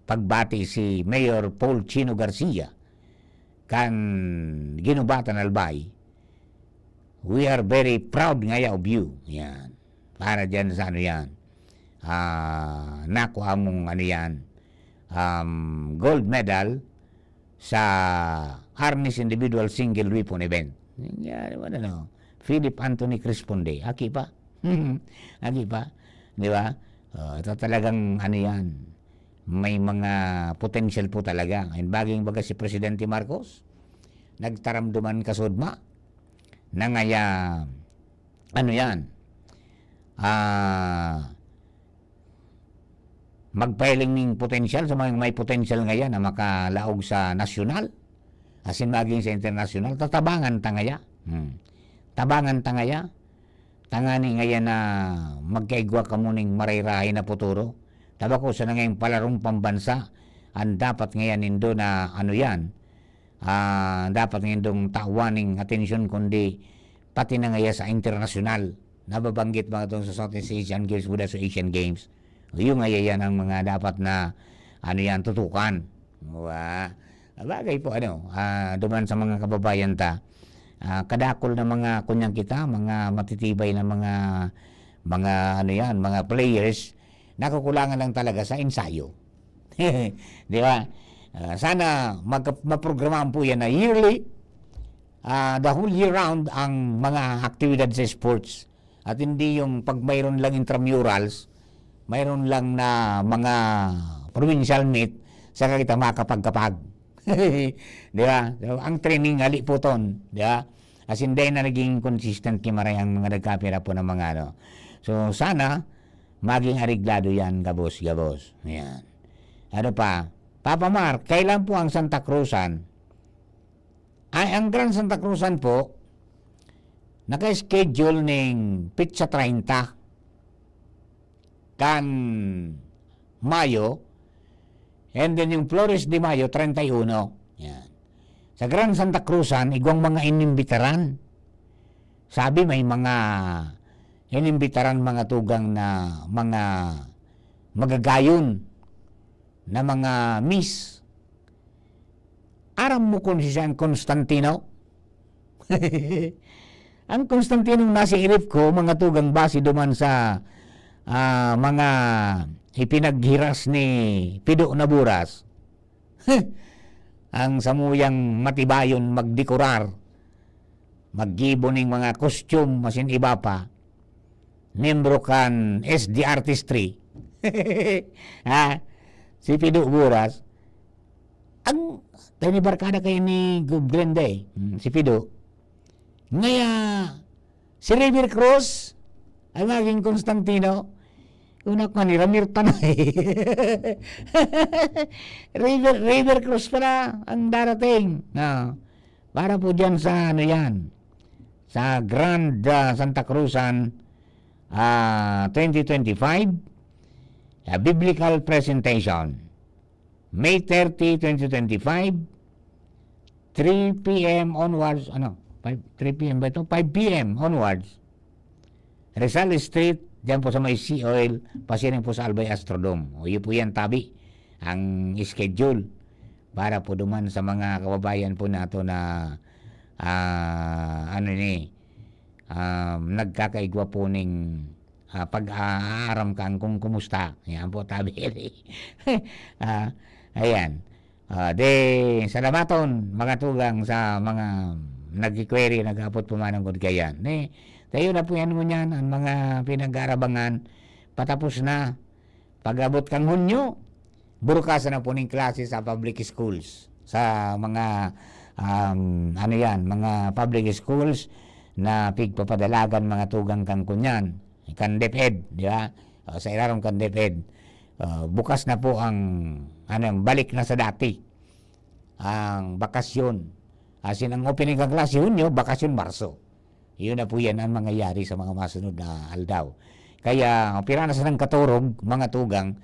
pagbati si Mayor Paul Chino Garcia kan Guinobatan, Albay. "We are very proud ngaya of you." Yan. Para dyan sa ano yan. Ah, nakuha mong ano yan, um, gold medal sa Arnis Individual Single Weapon Event. Yan, ano, Philip Anthony Cresponde. Aki pa. Aki pa. Di ba? Oh, ito talagang ano yan. May mga potential po talaga. And baging baga si Presidente Marcos, nagtaramduman kasudma na ngaya, ano yan, ah, magpahiling ning potensyal sa mga may potensyal ngaya na makalaog sa nasyonal, asin maging sa internasyonal, tatabangan ta ngaya. Hmm. Tabangan ta ngaya. Tangani ngaya na magkaigwa kamo ning marayrahay na puturo. Tabako sa nangayong palarong pambansa, ang dapat ngaya nindo na ano yan, ah, dapat nindong tawan ning atensyon, kundi pati na ngaya sa internasyonal. Nababanggit mga itong sa Southeast Asian Games, Buda sa Asian Games. Yung ngaya yan ang mga dapat na, ano yan, tutukan. Wa-, bagay po, ano, ah, duman sa mga kababayan ta, ah, kadakol na mga kunyang kita, mga matitibay na mga, mga, ano yan, mga players, nakukulangan lang talaga sa ensayo. Di ba? Ah, sana mag-, maprogramahan po yan na yearly, ah, the whole year round ang mga aktibidad sa sports. At hindi yung pag mayroon lang intramurals, mayroon lang na mga provincial meet, saka kita makapagkapag. Di ba? So, ang training, hali po ton. Di ba? As in, dahil na naging consistent ki Maray ang mga nagkapira po ng mga ano. So, sana, maging areglado yan, gabos-gabos. Yan. Ano pa? Papa Mar, kailan po ang Santa Cruzan? Ay, ang Grand Santa Cruzan po, naka-schedule ning petsa treinta kan Mayo, and then yung Flores de Mayo, treinta y uno. Yan. Sa Grand Santa Cruzan, igwang mga inimbitaran. Sabi, may mga inimbitaran, mga tugang na mga magagayon na mga miss. Aram mo kung si San Constantino? Ang Constantino nasa irip ko, mga tugang, base duman sa, ah, mga ipinaghiras ni Pido Naburas. Ang samuyang matibayon magdekorar, maggibo ning mga costume, masin iba pa. Miyembro kan S D Artistry. Ha? Si Pido Buras. Ang, tayo ni barkada kayo ni Gub Glenda eh. Hmm, si Pido. Ngaya, si River Cruz, ang maging Constantino, una ko ni Ramir Tanay. River, River Cruz pala ang darating. No. Para po dyan sa, ano yan, sa Grand, ah, Santa Cruzan, ah, twenty twenty-five, ah, biblical presentation. May thirty, twenty twenty-five, three P M onwards, ano, five, three P M ba ito? Five P M onwards. Rizal Street, diyan po sa may Sea Oil, pasiring po sa Albay Astrodome. O, yun po yan, tabi, ang schedule para po duman sa mga kababayan po nato na, ah, ano ni, um, nagkakaigwa po ning, ah, pag-aaram kan kung kumusta. Yan po, tabi. Ah, ayan. Ah, de, salamaton, mga tugang, sa mga nagki-query, nag-aapot po mananggod kayan. Eh, tayo na po yan ngunyan, ang mga pinag-aarabangan, patapos na. Pag-abot kang Hunyo, burukasan na po ning klase sa public schools. Sa mga, um, ano yan, mga public schools na pigpapadalagan mga tugang kan kunyan, kan DepEd, di ba? O, sa ilarom kan DepEd. Ah, bukas na po ang, ano, balik na sa dati ang bakasyon Asin ang opening kan klase, Hunyo, bakasyon, Marso. Yun na po yan ang mangyayari sa mga masunod na aldaw. Kaya, pira na sanang katorog, mga tugang,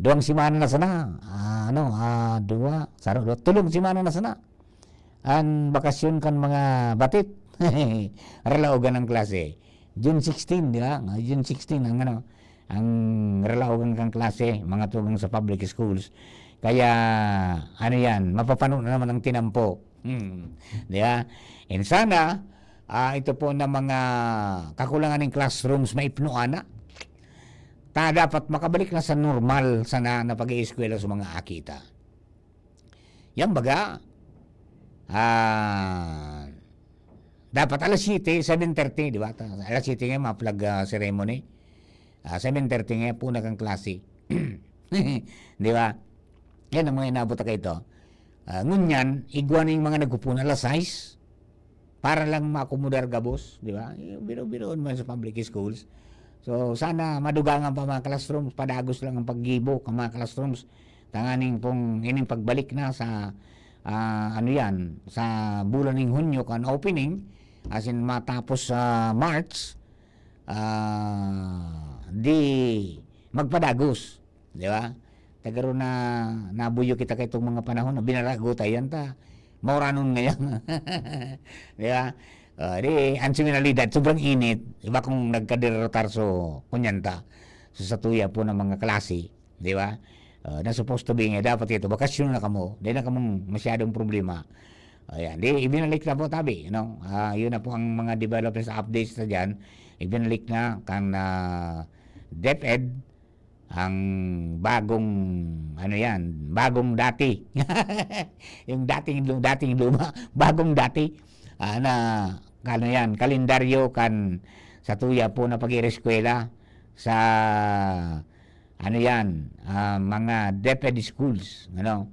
duwang semana na sana, ah, ano, ah, duwa, saro, duwa, tulong semana na sana. Ang bakasyon kan mga batit, ralaogan ang klase. June sixteen, di ba? Ah, June sixteen ang ano, ang ralaogan kan klase, mga tugang sa public schools. Kaya, ano yan, mapapano na naman ang tinampo. Hmm. Di ba? And sana, ah, ito po na mga kakulangan ng classrooms, maipnuan na. Ta dapat makabalik na sa normal sana na pag-ieskwela sa mga akita. Yan baga, ah, dapat alas siyete, seven thirty, di ba? Ta-, alas siyete nga, mga flag, ah, ceremony. Ah, seven thirty nga, puna kang klase. Di ba? Yan ang mga inabot na kaito. Ah, ngunyan, igwa na yung mga nagpupuna alas sais para lang maakomodar gabos, di ba? Yung biro-biro naman sa public schools. So, sana madugangan pa mga classrooms, padagos lang ang paggibo ka mga classrooms. Tanganing pong ining pagbalik na sa, ah, ano yan, sa bulan ng Hunyo kan opening, as in matapos sa March, ah, di magpadagos, di ba? Tagaro na nabuyo kita kay itong mga panahon na binarago tayo yan ta. Mauranon ngayon. Di ba? Ah, di, ang siminalidad, sobrang init. Iba kung nagkaderotar so, kunyan ta. So, sa tuya po ng mga klase, di ba? Ah, na supposed to be nga, dapat ito, bakasyon na kamo. Di na kamong masyadong problema. Ayan, di, ibinalik na po tabi, you know? Ah, yun na po ang mga developments, updates na dyan. Ibinalik na kan, ah, DepEd, ang bagong, ano yan, bagong dati. Yung dating lu-, dating luma, bagong dati. Ah, na, ano yan, kalendaryo kan sa tuya po na pag-ireskwela sa, ano yan, ah, mga DepEd schools, ano,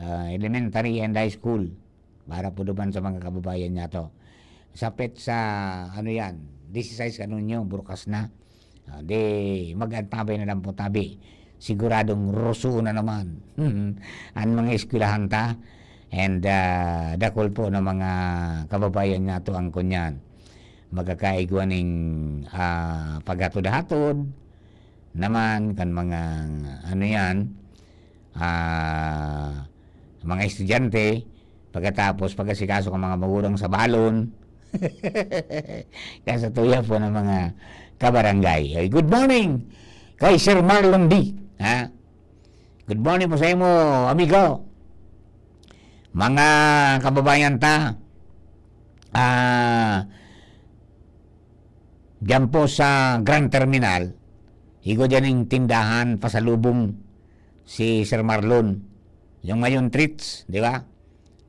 ah, elementary and high school. Para po duman sa mga kababayan niya to. Sa petsa, ano yan, disisais kan Hunyo, burukas na. Ah, di, mag-antabay na lang po tabi. Siguradong rusuon na naman ang mga eskwelahan ta. And, ah, dakul po na mga kababayan niya to ang kunyan. Magkakaigwa ning, ah, paghatod-hatod naman kan mga, ano yan, ah, mga estudyante, pagkatapos pag-asikaso kan mga magurang sa balon. Kaya sa tuya po ng mga kabarangay. Ay, good morning kay Sir Marlon D. Ha? Good morning po sa imo, amigo. Mga kababayan ta, ah, diyan po sa Grand Terminal, igwa diyan yung tindahan, pasalubong si Sir Marlon. Yung ngayon treats, di ba?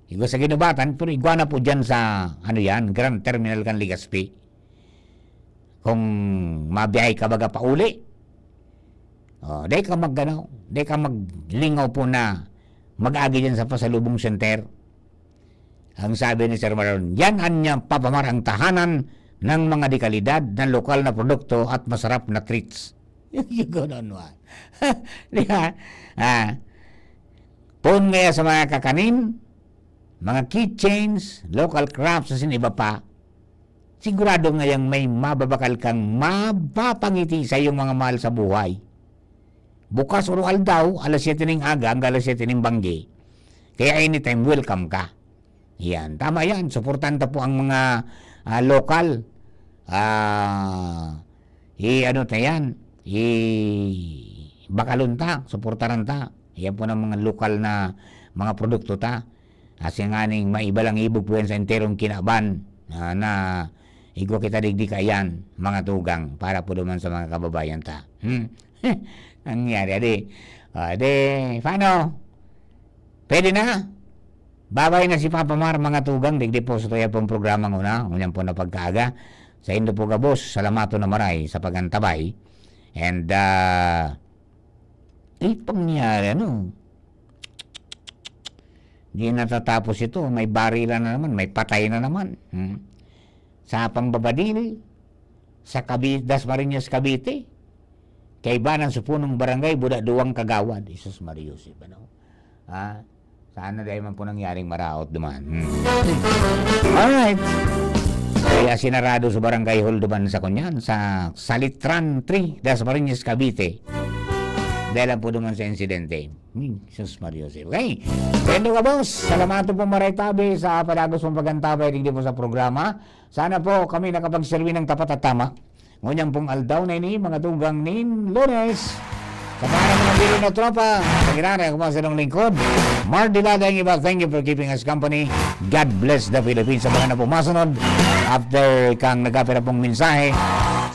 Igwa sa Ginubatan, pero igwa na po diyan sa, ano yan, Grand Terminal kan Legazpi. Kung mabiyahe ka baga pauli, oh, di ka mag-, ano, di ka maglingaw po na mag-agi diyan sa pasalubong center. Ang sabi ni Sir Marlon, "Yan ang niyang papamar ang tahanan ng mga dekalidad na lokal na produkto at masarap na treats." Yung gano'n, wa. Di ba? Ah, poon ngaya sa mga kakanin, mga keychains, local crafts, asin iba pa, sigurado ngayang may mababakal kang mapapangiti sa iyong mga mahal sa buhay. Bukas oro aldaw, alas siyete ning aga hanggang alas siyete ning banggi. Kaya anytime, welcome ka. Yan, tama yan. Suportahan ta po ang mga, ah, lokal. Ah, i-ano ta yan? I-, bakalon ta, suportaran ta. Yan po ng mga lokal na mga produkto ta. Asin nganing maiba lang ibog po yan sa enterong kinaban na, na igwa kita digdi kaiyan, mga tugang, para po duman sa mga kababayan ta. Hmm? Nangyari, adi. Ah, di, paano? Pwede na? Babay na si Papa Mar, mga tugang, digdi po sa tuya pong programa nguna, ngunyan po na pagkaaga. Sa indo po gabos, salamaton na maray sa pag-antabay. And, ah, eh, pangyari, ano? Di natatapos ito, may barilan na naman, may patay na naman. Hmm? Sa Pangbabadil, sa Cabi-, Dasmariñas, Cavite, kaibanan sa punong barangay, buda duwang kagawad. Jesus Maria Joseph, ano? Ah, Sana dai man po nangyaring maraot duman. Hmm. Alright. Kaya sinarado sa barangay hall duman sa kunyan, sa Salitran three, Dasmariñas, Cavite. Dahil lang po duman sa insidente. Hmm, sus, Mario Jose. Okay. Kendo ka, boss. Salamat po, maray tabi, sa padagos mong pag-antabay digdi po sa programa. Sana po kami nakapagserbi ng tapat at tama. Ngunyan pong aldaw na ini, mga tugang nin Lunes. Sa pangalan ng Biro na Tropa, pagkilala ko po sa inyong lingkod, Mark Dilada, ang iba, thank you for keeping us company. God bless the Philippines. Sa mga na po masunod, after kang nagkapira pong mensahe,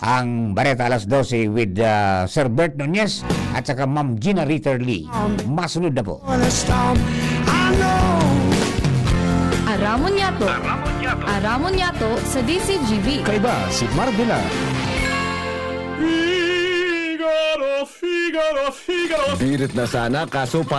ang Bareta alas dose with, ah, Sir Bert Nunez at saka Ma'am Gina Ritter Lee. Masunod na po. Aramon yato. Aramon yato sa D C G B. Kaiba si Marvela. Figaro, Figaro, Figaro. Pilit na sana, kaso pa